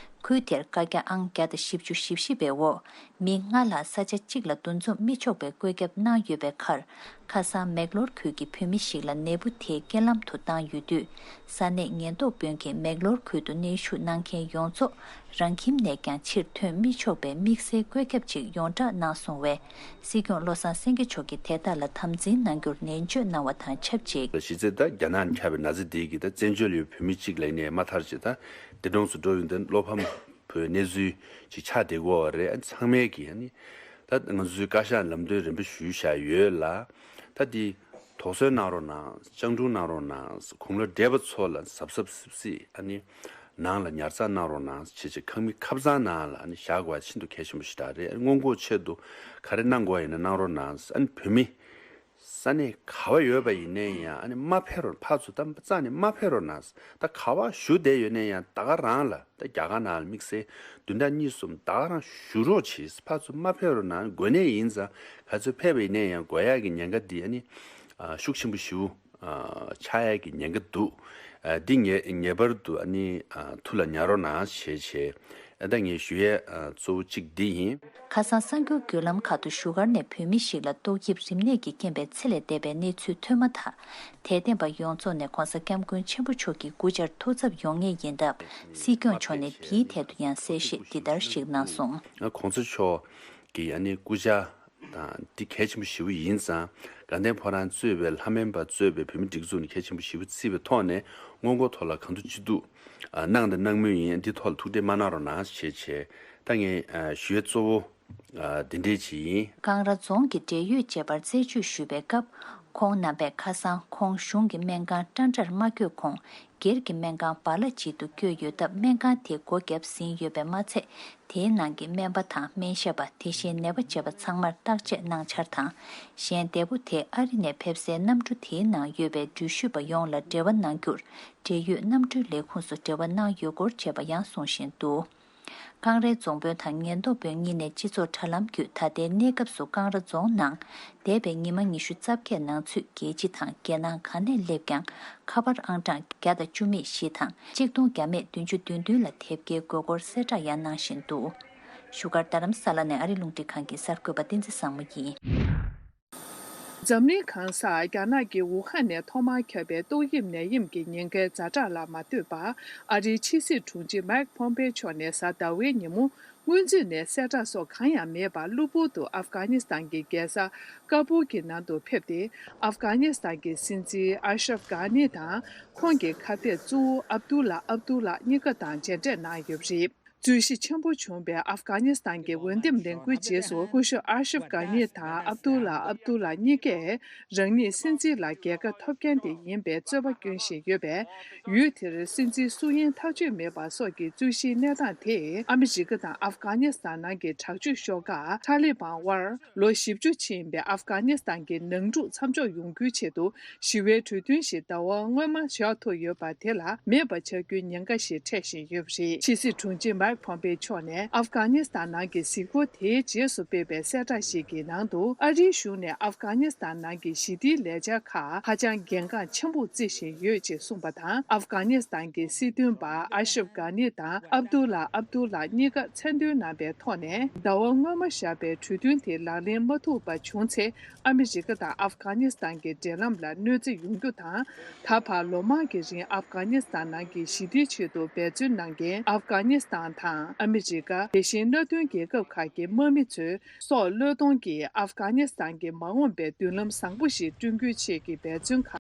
ཁུལ་དེར་བཀའ་རྒྱ་ཨང་བརྒྱ་དང་བཞི་བཅུ་ཞེ་བཞི་པའི་འོག་མི་ལྔ་ལྷག་ས་ཆ་གཅིག་ལ་འདུ་འཛོམས་མི་ཆོག་པའི་བཀོད་ཁྱབ་གནང་ཡོད་པའི་ཁར། ཁ་སང་མེག་ལོར་ཁུལ་གྱི་བོད་མི་ཞིག་ལ་ནད་འབུ་དེས་རྐྱེན་ལམ་དུ་བཏང་ཡོད་དུས། ས་གནས་ཉེན་རྟོག་དཔོན་གྱིས་མེག་ལོར་ཁུལ་དུ་གནས་བཞུགས་གནང་མཁན་ཡོངས་རྫོགས། རང་ཁྱིམ་ནས་ཀྱང་ཕྱིར་ཐོན་མི་ཆོག་པའི་དམིགས་བསལ་བཀོད་ཁྱབ་ཅིག་ཡོངས་བསྒྲགས་གནང་སོང་བས། སྲིད་སྐྱོང་བློ་བཟང་སེང་གེ་མཆོག་གིས་དེ་དག་ལ་དམ་འཛིན་གནང་རྒྱུར་ནན་བརྗོད་གནང་བ་དང་ཆབས་ཅིག། གཞི་རྩའི་ད་རྒྱ་ནག་ནས་ཁྱབ་པའི་ན་ཚ་འདི་གིས་ད་བཙན་བྱོལ་ཡོད་བོད་མི་གཅིག་ལ་ཡིན་ནའི་མ་མཐར་ཅིག་ད་འདས་གྲོངས་སུ་འགྲོ་ཡོང་དུས་བློ་ཕམ་པོའི་གནས་ཚུལ་ཅིག་ཆགས་བསྡད་ཀྱི་ཡོད་རེད། ཨ་ནི་ཚང་མས་ཀྱིས་ཨ་ནི་ད་ང་ཚོའི་བཀའ་ཤག་ལམ་སྟོན་རིམ་པ་ཞུས་བཞག་ཡོད་ལ། ད་འདི་དོགས་ཟོན་གནང་རོགས་གནང་། སྤྱང་གྲུང་གནང་རོགས་གནང་། དགུང་ལོ་བགྲེས་པ་ཚོ་ལ་གཟབ་གཟབ་སིབ་སིབ། ཨ་ནི་ནང་ལ་ཉར་ཚགས་གནང་རོགས་གནང་། བྱས་བྱས་ཁང་མིག་ཁབ་གཙང་ནང་ལ་ཨ་ནི་བཞག་དགོས་པ་ཤིན་ཏུ་གལ་ཆེན་པོ་ཞིག་རེད། སྔོན་འགོག་ཆེད་དུ་ག་རེ་གནང་དགོས་ཡིན་ན་གནང་རོགས་གནང་། ཨ་ནི་བོད་མི་ས་གནས་ག་བ་ཡོད་པ་ཡིན་ནའི་ཡང་། ཨ་ནི་མ་ཕེབས་རོགས། ཕར་ཚུར་གཏམ་རྩ་ནས་མ་ཕེབས་རོགས་གནང་། ད་ག་བ་བཞུགས་བསྡད་ཡོད་ནའི་ཡང་ད་ག་རང་ལ། ད་རྒྱ་གར་ནང་ལ་དམིགས་བསལ་བདུན་ཕྲག་གཉིས་གསུམ་ད་ག་རང་བཞུགས་རོགས་བྱེད། ཕར་ཚུར་མ་ཕེབས་རོགས་གནང་། དགོས་ནའི་ཡིན་ཙང་ག་ཚོད་ཕེབས་པ་ཡིན་ནའི་ཡང་དགོས་ཡག་གི་ཉེན་ཁ་འདི་ཨ་ནི་ཤུགས་ཆེན་པོ་ཞིག་ཆགས་ཡག་གི་ཉེན་ཁ་འདུག། འདི་ངེས་ངེས་པར་དུ་ཨ་ནི་ཐུགས་ལ་ཉར་རོགས་གནང་ཞེས་བྱས། ད་ངས་ཞུ་ཡས་གཙོ་བོ་གཅིག་འདི་ཡིན། ཁ་སང་གསར་འགྱུར་བརྒྱུད་ལམ་ཁག་ཏུ་བཞུགས་སྒར་ནས་བོད་མི་ཞིག་ལ་ཏོག་དབྱིབས་རིམས་ནད་ཀྱི་རྐྱེན་པས་ཚེ་ལས་འདས་པའི་གནས་ཚུལ་ཐོན་མ་ཐག། དད་ལྡན་པ་ཡོངས་རྫོགས་ནས་༧གོང་ས་༧སྐྱབས་མགོན་ཆེན་པོ་མཆོག་གི་སྐུ་ཕྱྭར་ཐུགས་འཚབ་ཡོང་ངེས་ཡིན་སྟབས། སྲིད་སྐྱོང་མཆོག་ནས་དེའི་ཐད་དུ་ཡང་གསལ་བཤད་འདི་ལྟར་ཞིག་གནང་སོང་། ༸གོང་ས་མཆོག་གི་ཨ་ནི་སྐུ་ཕྱྭ་དང་འདི་གལ་ཆེན་པོ་ཞེ་པོ་ཡིན་ཙང་། དགའ་ལྡན་ཕོ་བྲང་གཙོས་པའི་ལྷ་སྨན་པ་གཙོས་པའི་བོད་མི་སྒྲིག་འཛུགས་ནས་གལ་ཆེན་པོ་ཞེ་པོ་བརྩིས་པའི་ཐོག་ནས་སྔོན་འགོག་ཐོག་ལ་གང་ཐུབ་ཅི་ཐུབ་གནང་དང་གནང་མུས་ཡིན། འདི་ཐོག་ལ་ཐུགས་ཁྲལ་མ་གནང་རོགས་གནང་ཞེས་བྱས། ད་ངས་ཞུ་ཡས་གཙོ་བོ་འདི་འདྲས་ཅིག་ཡིན། ཀང་ར་རྫོང་གི་འབྲེལ་ཡོད་བཅས་པར་རྩད་གཅོད་ཞུས་པའི་སྐབས། ཁོང་རྣམ་པས་ཁ་སང་ཁོང་གཞུང་གི་སྨན་ཁང་ཀྲང་ཀྲར་མ་བསྐྱོད་གོང་སྒེར་གྱི་སྨན་ཁང་བ་ལ་ཇི་དུ་བསྐྱོད་ཡོད་སྟབས། སྨན་ཁང་དེ་སྒོ་བརྒྱབ་ཟིན་ཡོད་པས་མ་ཚད། དེའི་ནང་གི་སྨན་པ་དང་སྨན་ཞབས་པ། དེ་བཞིན་ནད་པ་བཅས་པ་ཚང་མར་བརྟག་དཔྱད་གནང་འཆར་དང་། གཞན་འདས་པོ་དེ་ཨ་རི་ནས་ཕེབས་སའི་གནམ་གྲུ་དེའི་ནང་ཡོད་པའི་འགྲུལ་བཞུད་པ་ཡོངས་ལ་འབྲེལ་བ་གནང་རྒྱུར། འབྲེལ་ཡོད་གནམ་གྲུའི་ལས་ཁུངས་སུ་འབྲེལ་བ་གནང་ཡོད་སྐོར་བཅས་པ་ཡང་གསུངས་བཞིན་འདུག། ཀང་རའི་རྫོང་དཔོན་དང་ཉེན་རྟོག་དཔོན་གཉིས་ནས་སྤྱི་ཚོགས་དྲ་ལམ་བརྒྱུད་ད་ལྟའི་གནས་སྐབས་སུ་ཀང་ར་རྫོང་ནང་འདས་པའི་ཉི་མ་ཉི་ཤུ་རྩ་བརྒྱད་ནང་ཚུད་རྒྱལ་སྤྱི་དང་རྒྱལ་ནང་གང་ནས་སླེབས་ཀྱང་ཁ་པར་ཨང་གྲངས་བརྒྱ་དང་བཅུ་མེད་བཞི་དང་གཅིག་སྟོང་བརྒྱ་མེད་བདུན་ཅུ་དོན་བདུན་ལ་དེབ་སྐྱེལ་དགོས་སྐོར་གསལ་བསྒྲགས་ཡང་གནང་བཞིན་འདུག། བཞུགས་སྒར་རྡ་རམ་ས་ལ་ནས་ཨ་རི་རླུང་འཕྲིན་ཁང་གི་གསར་འགོད་པ་བསྟན་འཛིན་བཟང་མོ་ཡིན། འཛམ་གླིང་གང་སར་རྒྱ་ནག་གི་ཝུ་ཧན་ནས་ཐོག་མར་ཁྱབ་པའི་ཏོག་དབྱིབས་ནད་ཡམས་ཀྱི་ཉེན་ཁའི་ཛ་དྲག་ལ་མ་ལྟོས་པར། ཨ་རིའི་ཕྱི་སྲིད་དྲུང་ཆེ་མཱིག་ཕོམ་པེ་མཆོག་ནས་གཟའ་ཟླ་བའི་ཉིན་མོ། སྔོན་ཚུད་ནས་གསལ་བསྒྲགས་སོགས་གང་ཡང་མེད་པར། གློ་བུར་དུ་ཨབ་གྷ་ནི་སི་ཐན་གྱི་རྒྱལ་ས་ཀ་བུལ་གྱི་ནང་དུ་ཕེབས་ཏེ། ཨབ་གྷ་ནི་སི་ཐན་གྱི་སྲིད་འཛིན་ཨ་ཤྲབ་གྷ་ནི་དང་། ཁོང་གི་ཁ་གཏད་གཙོ་བོ་ཨབ་དུ་ལ་ཨབ་དུ་ལ་གཉིས་ཀ་དང་མཇལ་འཕྲད་གནང་ཡོད་པ་རེད། རྩོད་གཞི་ཆེན་པོ་བྱུང་བའི་ཨབ་གྷ་ནི་སི་ཐན་གྱི་འོས་འདེམས་ལས་འགུལ་རྗེས་སུ། སྐུ་ཞབས་ཨ་ཤྲབ་གྷ་ནི་དང་ཨབ་དུ་ལ་ཨབ་དུ་ལ་གཉིས་ཀས་རང་ཉིད་སྲིད་འཛིན་ལ་རྒྱལ་ཁ་ཐོབ་མཁན་དེ་ཡིན་པའི་རྩོད་པ་སྐྱོན་བཞིན་ཡོད་པས། ཡུལ་དེར་སྲིད་འཛིན་སུ་ཡིན་ཐག་གཅོད་མེད་པ་སོགས་ཀྱི་རྩོད་གཞིའི་གནས་སྟངས་དེས། ཨ་མི་རི་ཀ་དང་ཨབ་གྷ་ནི་སི་ཐན་ནང་གི་དྲག་སྤྱོད་ཤོག་ཁག་ཐ་ལི་བན་དབར། ལོ་བཞི་བཅུ་ཕྱིན་པའི་ཨབ་གྷ་ནི་སི་ཐན་གྱི་ནང་འཁྲུག་མཚམས་འཇོག་ཡོང་རྒྱུའི་ཆེད་དུ། ཞི་བའི་གྲོས་མཐུན་ཞིག་ཟླ་བ་སྔོན་མ་བཞག་ཐུབ་ཡོད་པ་དེ་ལ་མེད་པ་བྱ་རྒྱུའི་ཉེན་ཁ་ཞིག་འཕྲད་བཞིན་ཡོད་པ་རེད། ཕྱི་སྲིད་དྲུང་ཆེ་མཱིག་ཕོམ་པེ་མཆོག་ནས་ཨབ་གྷ་ནི་སི་ཐན་ནང་གི་གཟིགས་སྐོར་དེའི་རྗེས་སུ་སྤེལ་བའི་གསལ་བསྒྲགས་ཤིག་གི་ནང་དུ། ཨ་རིའི་གཞུང་ནས་ཨབ་གྷ་ནི་སི་ཐན་ནང་གི་ཞི་བདེའི་ལས་འཆར་ཁག་ཧ་ཅང་གལ་འགངས་ཆེན་པོར་བརྩི་བཞིན་ཡོད་ཅེས་གསུངས་པ་དང་། ཨབ་གྷ་ནི་སི་ཐན་གྱི་སྲིད་དོན་པ་ཨ་ཤྲབ་གྷ་ནི་དང་ཨབ་དུ་ལ་ཨབ་དུ་ལ་གཉིས་ཀ་མཚན་འདོན་གནང་པའི་ཐོག་ནས། ཟླ་བ་སྔོན་མ་བཞག་པའི་གྲོས་མཐུན་དེ་ལག་ལེན་མ་ཐུབ་པ་བྱུང་ཚེ། ཨ་མི་རི་ཀ་དང་ཨབ་གྷ་ནི་སི་ཐན་གྱི་འབྲེལ་ལམ་ལ་གནོད་འཚེ་ཡོང་རྒྱུ་དང་། ད་བར་ལོ་མང་གི་རིང་ཨབ་གྷ་ནི་སི་ཐན་ནང་གི་ཞི་བདེའི་ཆེད་དུ་འབད་བརྩོན་གནང་མཁན་ཨབ་གྷ་ནི་སི་ཐན་དང་ཨ་མི་རི་ཀ། དེ་བཞིན་མནའ་མཐུན་རྒྱལ་ཁབ་ཁག་གི་དམག་མི་ཚོའི་སྲོག་བློས་གཏོང་གིས་ཨབ་གྷ་ནི་སི་ཐན་གྱི་མ་འོངས་པའི་མདུན་ལམ་བཟང་པོ་ཞིག་བསྐྲུན་རྒྱུའི་ཆེད་ཀྱི་འབད་བརྩོན་ཁག་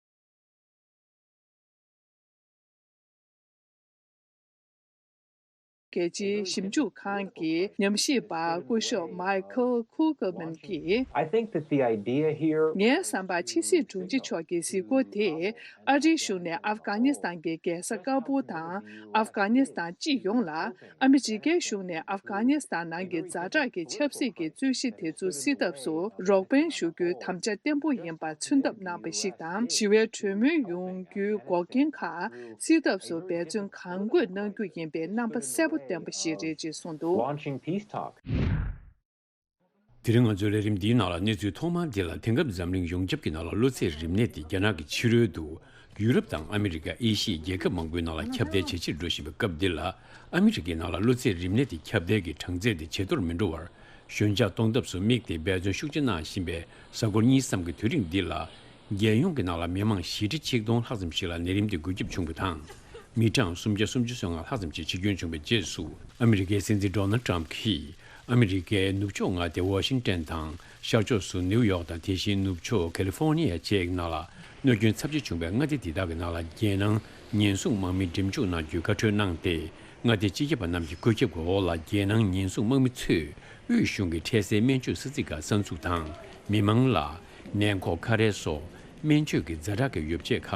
རྒྱལ་སྤྱིའི་ཞིབ་འཇུག་ཁང་གི་ཉམས་ཞིབ་པ་སྐུ་ཞབས་Michael Kugelman གྱིས། I think that the idea here ངའི་བསམ་པར་ཕྱི་སྲིད་དྲུང་ཆེ་མཆོག་གི་གཟིགས་སྐོར་དེས་ཨ་རིའི་གཞུང་ནས་ཨབ་གྷ་ནི་སི་ཐན་གྱི་རྒྱལ་ས་ཀ་བུལ་དང་ཨབ་གྷ་ནི་སི་ཐན་སྤྱི་ཡོངས་ལ། ཨ་མི་རི་ཀའི་གཞུང་ནས་ཨབ་གྷ་ནི་སི་ཐན་ནང་གི་ཛ་དྲག་གི་ཆབ་སྲིད་ཀྱི་རྩོད་གཞི་དེ་ཚོ་སེལ་ཐབས་སུ་རོགས་ཕན་ཞུ་རྒྱུའི་དམ་བཅའ་བརྟན་པོ་ཡིན་པ་མཚོན་ཐབས་གནང་པ་ཞིག་དང་། ཞི་བའི་གྲོས་མོལ་ཡོང་རྒྱུའི་འགོག་རྐྱེན་ཁག་སེལ་ཐབས་སུ་འབད་བརྩོན་གང་དགོས་གནང་རྒྱུ་ཡིན་པའི་རྣམ་པ་གསལ་པོ་བསྟན་པ་ཞིག་རེད་ཅེས་གསུངས་འདུག། Launching peace talks. དེ་རིང་ང་ཚོའི་ལས་རིམ་འདིའི་ནང་ལ་གནས་ཚུལ་ཐོག་མར་འདི་ལ། དེང་སྐབས་འཛམ་གླིང་ཡོངས་ཁྱབ་ཀྱི་ནང་ལ་གློ་ཚད་རིམས་ནད་དེ་རྒྱ་ནག་གི་ཕྱི་རོལ་དུ་ཡུ་རོབ་དང་ཨ་མི་རི་ཀ། ཨེ་ཤི་ཡའི་རྒྱལ་ཁབ་མང་པོའི་ནང་ལ་ཁྱབ་གདལ་ཇེ་ཆེར་འགྲོ་བཞིན་པའི་སྐབས་འདི་ལ། ཨ་མི་རི་ཀའི་ནང་ལ་གློ་ཚད་རིམས་ནད་དེ་ཁྱབ་གདལ་གྱི་གྲངས་ཚད་དེ་ཇེ་མཐོར་མི་འགྲོ་བར་ཞོད་འཇགས་གཏོང་ཐབས་སུ་དམིགས་ཏེ་འབད་བརྩོན་ཤུགས་ཆེ་གནང་བཞིན་པའི་གཟའ་འཁོར་གཉིས་ཙམ་གྱི་དུས་རིང་འདི་ལ། རྒྱལ་ཡོངས་ཀྱི་ནང་ལ་མི་མང་བཞི་ཁྲི་ཆིག་སྟོང་ལྷག་ཙམ་ཞིག་ལ་ནད་རིམས་དེ་འགོས་ཁྱབ་བྱུང་བ་དང་། མི་གྲངས་སུམ་བརྒྱ་སུམ་ཅུ་སོ་ལྔ་ལྷག་ཙམ་ཞིག་འཆི་སྐྱོན་བྱུང་བའི་རྗེས་སུ། ཨ་མི་རི་ཀའི་སྲིད་འཛིན་ཌོ་ནལ་ཊམ་གྱིས། ཨ་མི་རི་ཀའི་ནུབ་ཕྱོགས་མངའ་སྡེ་ཝ་ཤིང་ཏན་དང་། ཤར་ཕྱོགས་སུ་ནིའུ་ཡོག་དང་། དེ་བཞིན་ནུབ་ཕྱོགས་ཁ་ལི་ཧྥོ་ནི་ཡ་བཅས་ཀྱི་ནང་ལ། གནོད་སྐྱོན་ཚབས་ཆེ་བྱུང་བའི་མངའ་སྡེ་འདི་དག་གི་ནང་ལ། རྒྱལ་ནང་ཉེན་སྲུང་དམག་མི་སྒྲིག་འཇུག་གནང་རྒྱུའི་བཀའ་འཁྲོལ་གནང་སྟེ། མངའ་སྡེའི་སྤྱི་ཁྱབ་པ་རྣམས་ཀྱི་བཀོད་ཁྱབ་ཀྱི་འོག་ལ། རྒྱལ་ནང་ཉེན་སྲུང་དམག་མི་ཚོས་དབུས་གཞུང་གི་འཕྲལ་སེལ་སྨན་བཅོས་ས་ཚིགས་ཁག་གསར་འཛུགས་དང་། མི་མང་ལ་ནད་འགོག་ཁ་རས་སོགས་སྨན་བཅོས་ཀྱི་ཛ་དྲག་གི་ཡོ་བྱད་ཁག་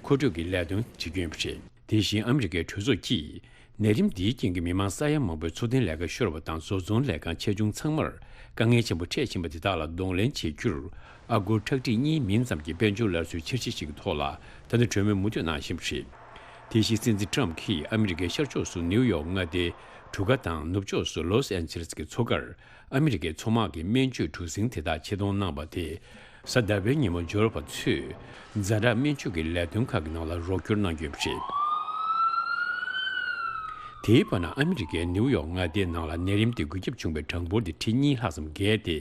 མཁོ་སྤྲོད་ཀྱི་ལས་དོན་བྱེད་ཀྱི་ཡོད་པ་རེད། དེ་བཞིན་ཨ་མི་རི་ཀའི་གྲོས་ཚོགས་ཀྱིས། ནད་རིམས་འདིའི་རྐྱེན་གྱིས་མི་མང་ས་ཡ་མང་པོའི་འཚོ་རྟེན་ལས་ཀ་ཤོར་བ་དང་། བཟོ་ཚོང་ལས་ཁང་ཆེ་ཆུང་ཚང་མར་དཀའ་ངལ་ཆེན་པོ་འཕྲད་བཞིན་པ་དེ་དག་ལ་གདོང་ལེན་བྱེད་རྒྱུར། ཨ་སྒོར་ཁྲག་ཁྲིག་གཉིས་མིན་ཙམ་གྱི་དཔལ་འབྱོར་སླར་གསོའི་འཆར་གཞི་ཞིག་གི་ཐོག་ལ། ད་ལྟ་གྲོས་མོལ་མུ་མཐུད་གནང་བཞིན་པ་རེད། དེ་བཞིན་སྲིད་འཛིན་ཊམ་གྱིས་ཨ་མི་རི་ཀའི་ཤར་ཕྱོགས་སུ་ནིའུ་ཡོག་མངའ་སྡེའི་གྲུ་ཁ་དང་། ནུབ་ཕྱོགས་སུ་ལོས་ཨན་ཇེ་ལེས་ཀྱི་མཚོ་ཁར། ཨ་མི་རི་ཀའི་མཚོ་དམག་གི་སྨན་བཅོས་གྲུ་གཟིངས་དེ་དག་ཆེད་གཏོང་གནང་བ་དེ། གཟའ་ཟླ་བའི་ཉིན་མོ་འབྱོར་བ་ཚོས་ཛ་དྲག་སྨན་བཅོས་ཀྱི་ལས་དོན་ཁག་གི་ནང་ལ་རོགས་སྐྱོར་གནང་རྒྱུ་ཡིན་པ་རེད། དེའི་བར་ན། ཨ་མི་རི་ཀའི་ནིའུ་ཡོག་མངའ་སྡེའི་ནང་ལ་ནད་རིམས་དེ་འགོས་ཁྱབ་བྱུང་བའི་གྲངས་འབོར་དེ་ཁྲི་གཉིས་ལྷག་ཙམ་བརྒལ་ཏེ།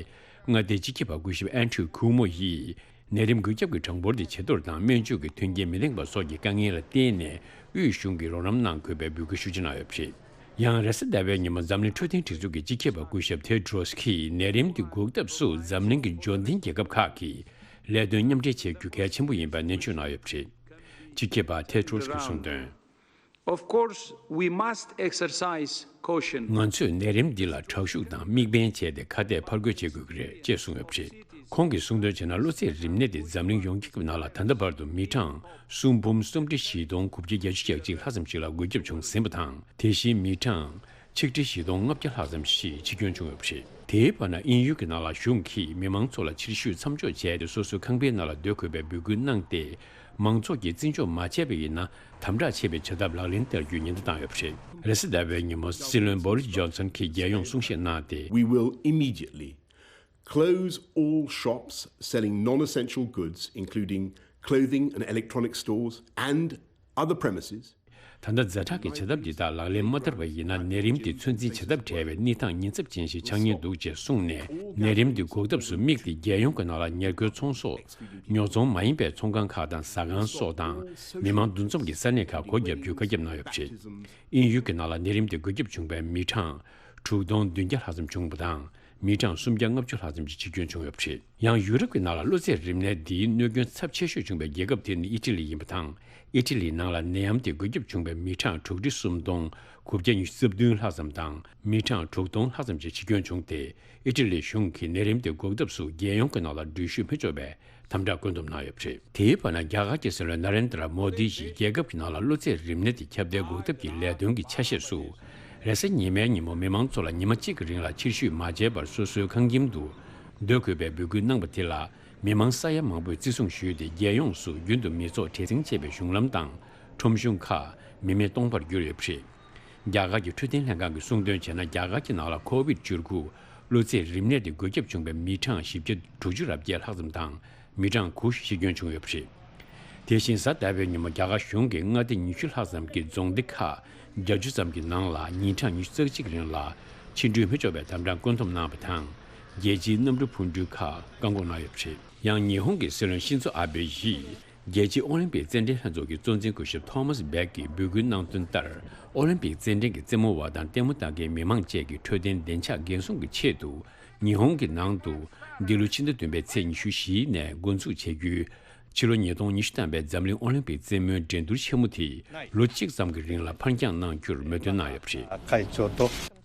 མངའ་སྡེའི་སྤྱི་ཁྱབ་པ་སྐུ་ཞབས་ཨན་ཌྲུ་ཁུའུ་མོ་ཡིས། ནད་རིམས་འགོས་ཁྱབ་ཀྱི་གྲངས་འབོར་དེ་ཇེ་མཐོར་དང་། སྨན་བཅོས་ཀྱི་མཐུན་རྐྱེན་མི་ལྡན་པ་སོགས་ཀྱི་དཀའ་ངལ་ལ་བརྟེན་ནས། དབུས་གཞུང་གིས་རོགས་རམ་གནང་དགོས་པའི་འབོད་སྐུལ་ཤུགས་ཆེ་གནང་ཡོད་པ་རེད། ཡང་། རེས་གཟའ་ཟླ་བའི་ཉིན་མོ་འཛམ་གླིང་འཕྲོད་བསྟེན་སྒྲིག་འཛུགས་ཀྱི་སྤྱི་ཁྱབ་པ་སྐུ་ཞབས་ཐེ་ཏྲོས་ཀྱིས། ནད་རིམས་འདི་འགོག་ཐབས་སུ་འཛམ་གླིང་གི་འབྱོར་ལྡན་རྒྱལ་ཁབ་ཁག་གིས་ལས་དོན་མཉམ་འབྲེལ་བྱེད་རྒྱུ་གལ་ཆེན་པོ་ཡིན་པ་ནན་བརྗོད་གནང་ཡོད་པ་རེད། སྤྱི་ཁྱབ་པ་ཐེ་ཏྲོས་ཀྱིས་གསུངས་དོན། Of course, we must exercise caution. ང་ཚོས་ནད་རིམས་འདི་ལ་དྲག་ཤུགས་དང་དམིགས་འབེན་བྱས་ཏེ་ཁ་གཏད་ཕར་རྒོལ་བྱེད་དགོས་ཀྱི་རེད་ཅེས་གསུངས་ཡོད་པ་རེད། ཁོང་གིས་གསུངས་དོན་བྱས་ན། གློ་ཚད་རིམས་ནད་དེ་འཛམ་གླིང་ཡོངས་ཀྱི་ནང་ལ་ད་ལྟ་བར་དུ་མི་གྲངས་སུམ་འབུམ་སུམ་ཁྲི་བཞི་སྟོང་དགུ་བརྒྱ་གྱ་གཅིག་ལྷག་ཙམ་ཞིག་ལ་འགོས་ཁྱབ་བྱུང་ཟིན་པ་དང་། དེ་བཞིན་མི་གྲངས་ཆིག་ཁྲི་བཞི་སྟོང་ལྔ་བརྒྱ་ལྷག་ཙམ་ཞིག་འཆི་སྐྱོན་བྱུང་ཡོད་པ་རེད། དེའི་བར་ན། དབྱིན་ཡུལ་གྱི་ནང་ལ་གཞུང་གིས་མི་མང་ཚོ་ལ་ཕྱིར་བཤོལ་མཚམས་འཇོག་བྱས་ཏེ། སོ་སོའི་ཁང་པའི་ནང་ལ་སྡོད་དགོས་པའི་འབོད་སྐུལ་གནང་སྟེ། མང་ཚོགས་ཀྱིས་བརྩི་འཇོག་མ་བྱས་པ་ཡིན་ན། དམ་དྲག་ཆེ་བའི་བྱ་ཐབས་ལག་ལེན་བསྟར་རྒྱུའི་ཉེན་བརྡ་བཏང་ཡོད་པ་རེད། རེས་གཟའ་ཟླ་བའི་ཉིན་མོ་སྲིད་བློན་བོ་རིས་ཇོན་སན་གྱིས་རྒྱལ་ཡོངས་གསུང་བཤད་གནང་སྟེ། We will immediately close all shops selling non-essential goods, including clothing and electronic stores and other premises. ད་ལྟ་ཛ་དྲག་གི་བྱ་ཐབས་འདི་དག་ལག་ལེན་མ་བསྟར་བ་ཡིན་ན། ནད་རིམས་འདི་ཚོད་འཛིན་བྱ་ཐབས་བྲལ་བའི་གནས་སྟངས་ཉེན་ཚབས་ཅན་ཞིག་ཆགས་ཉེན་འདུག་ཅེས་གསུངས་ནས། ནད་རིམས་འདི་འགོག་ཐབས་སུ་དམིགས་ཏེ། རྒྱལ་ཡོངས་ཀྱི་ནང་ལ་ཉེར་མཁོའི་ཚོང་ཟོག་ཉོ་ཚོང་མ་ཡིན་པའི་ཚོང་ཁང་ཁག་དང་། ཟ་ཁང་སོགས་དང་། མི་མང་འདུ་འཛོམས་ཀྱི་ས་གནས་ཁག་སྒོ་བརྒྱབ་རྒྱུའི་བཀའ་ཁྱབ་གནང་ཡོད་པ་རེད། དབྱིན་ཡུལ་གྱི་ནང་ལ་ནད་རིམས་འདི་འགོས་ཁྱབ་བྱུང་བའི་མི་གྲངས་དྲུག་སྟོང་བདུན་བརྒྱ་ལྷག་ཙམ་བྱུང་བ་དང་། མི་གྲངས་སུམ་བརྒྱ་ལྔ་བཅུ་ལྷག་ཙམ་ཞིག་འཆི་སྐྱོན་བྱུང་ཡོད་པ་རེད། ཡང་། ཡུ་རོབ་ཀྱི་ནང་ལ་གློ་ཚད་རིམས་ནད་འདིའི་གནོད་སྐྱོན་ཚབས་ཆེ་ཤོས་བྱུང་བའི་རྒྱལ་ཁབ་དེ་ནི་ཨི་ཊ་ལི་ཡིན་པ་དང་། ཨི་ཊ་ལིའི་ནང་ལ་ནད་ཡམས་དེ་འགོས་ཁྱབ་བྱུང་བའི་མི་གྲངས་དྲུག་ཁྲི་སུམ་སྟོང་དགུ་བརྒྱ་ཉི་ཤུ་རྩ་བདུན་ལྷག་ཙམ་དང་། མི་གྲངས་དྲུག་སྟོང་ལྷག་ཙམ་ཞིག་འཆི་སྐྱོན་བྱུང་སྟེ། ཨི་ཊ་ལིའི་གཞུང་གིས་ནད་རིམས་དེ་འགོག་ཐབས་སུ་རྒྱལ་ཡོངས་ཀྱི་ནང་ལ་འགྲུལ་བཞུད་མི་ཆོག་པའི་དམ་དྲག་བཀོད་འདོམས་གནང་ཡོད་པ་རེད། དེའི་བར་ན། རྒྱ་གར་གྱི་སྲིད་བློན་ན་རེན་དྲ་མོ་དི་ཡིས་རྒྱལ་ཁབ་ཀྱི་ནང་ལ་གློ་ཚད་རིམས་ནད་དེ་ཁྱབ་གདལ་འགོག་ཐབས་ཀྱི་ལས་དོན་གྱི་ཆ་ཤས་སུ། རེས་གཟའ་ཉི་མའི་ཉིན་མོ་མི་མང་ཚོ་ལ་ཉི་མ་གཅིག་གི་རིང་ལ་ཕྱིར་བཤོལ་མ་བྱས་པར་སོ་སོའི་ཁང་ཁྱིམ་དུ་སྡོད་དགོས་པའི་འབོད་སྐུལ་གནང་བ་དེ་ལ། མི་མང་ས་ཡ་མང་པོས་བརྩི་སྲུང་ཞུས་ཏེ། རྒྱལ་ཡོངས་སུ་རྒྱུན་དུ་མི་ཚོགས་བྲེལ་ཟིང་ཆེ་བའི་གཞུང་ལམ་དང་ཁྲོམ་གཞུང་ཁག་མི་མེད་སྟོང་པར་གྱུར་ཡོད་པ་རེད། རྒྱ་གར་གྱི་འཕྲོད་བསྟེན་ལྷན་ཁང་གིས་གསུངས་དོན་བྱས་ན། རྒྱ་གར་གྱི་ནང་ལ་ཁོ་བིད་བཅུ་དགུ་གློ་ཚད་རིམས་ནད་དེ་འགོས་ཁྱབ་བྱུང་བའི་མི་གྲངས་བཞི་བརྒྱ་དྲུག་ཅུ་རེ་བརྒྱད་ལྷག་ཙམ་དང་། མི་གྲངས་དགུ་ཤི་སྐྱོན་བྱུང་ཡོད་པ་རེད། དེ་བཞིན་གཟའ་ཟླ་བའི་ཉིན་མོ་རྒྱ་གར་གཞུང་གིས་མངའ་སྡེ་ཉི་ཤུ་ལྷག་ཙམ་གྱི་རྫོང་སྡེ་ཁག་བརྒྱད་ཅུ་ཙམ་གྱི་ནང་ལ་ཉིན་གྲངས་ཉི་ཤུ་རྩ་གཅིག་རིང་ལ་ཕྱི་འགྲུལ་མི་ཆོག་པའི་དམ་དྲག་བཀོད་འདོམས་གནང་བ་དང་། རྒྱལ་སྤྱིའི་གནམ་གྲུ་འཕུར་འགྲུལ་ཁག་བཀག་འགོག་གནང་ཡོད་པ་རེད། ཡང་། ཉི་ཧོང་གི་སྲིད་བློན་ཤིན་ཛོ་ཨ་བྷེ་ཡིས། རྒྱལ་སྤྱིའི་ཨོ་ལིམ་པིག་རྩེད་འགྲན་ལྷན་ཚོགས་ཀྱི་གཙོ་འཛིན་སྐུ་ཞབས་ཐོ་མཱས་བྷེག་གིས་འབོད་སྐུལ་གནང་དོན་ལྟར། ཨོ་ལིམ་པིག་རྩེད་འགྲན་གྱི་རྩེད་མོ་བ་དང་ལྟད་མོ་ལྟ་མཁན་མི་མང་བཅས་ཀྱི་འཕྲོད་བསྟེན་བདེ་འཇགས་འགན་སྲུང་གི་ཆེད་དུ། ཉི་ཧོང་གི་ནང་དུ་འདི་ལོའི་ཕྱི་ཟླ་བདུན་པའི་ཚེས་ཉི་ཤུ་བཞི་ནས་འགོ་འཛུགས་བྱེད་རྒྱུའི་ ཕྱི་ལོ་ཉིས་སྟོང་ཉི་ཤུ་ཐམ་པའི་འཛམ་གླིང་ཨོ་ལིམ་པིག་རྩེད་མོའི་འགྲན་བསྡུར་ཆེན་མོ་དེ་ལོ་གཅིག་ཙམ་གྱི་རིང་ལ་ཕར་འགྱངས་གནང་རྒྱུར་མོས་མཐུན་གནང་ཡོད་པ་རེད།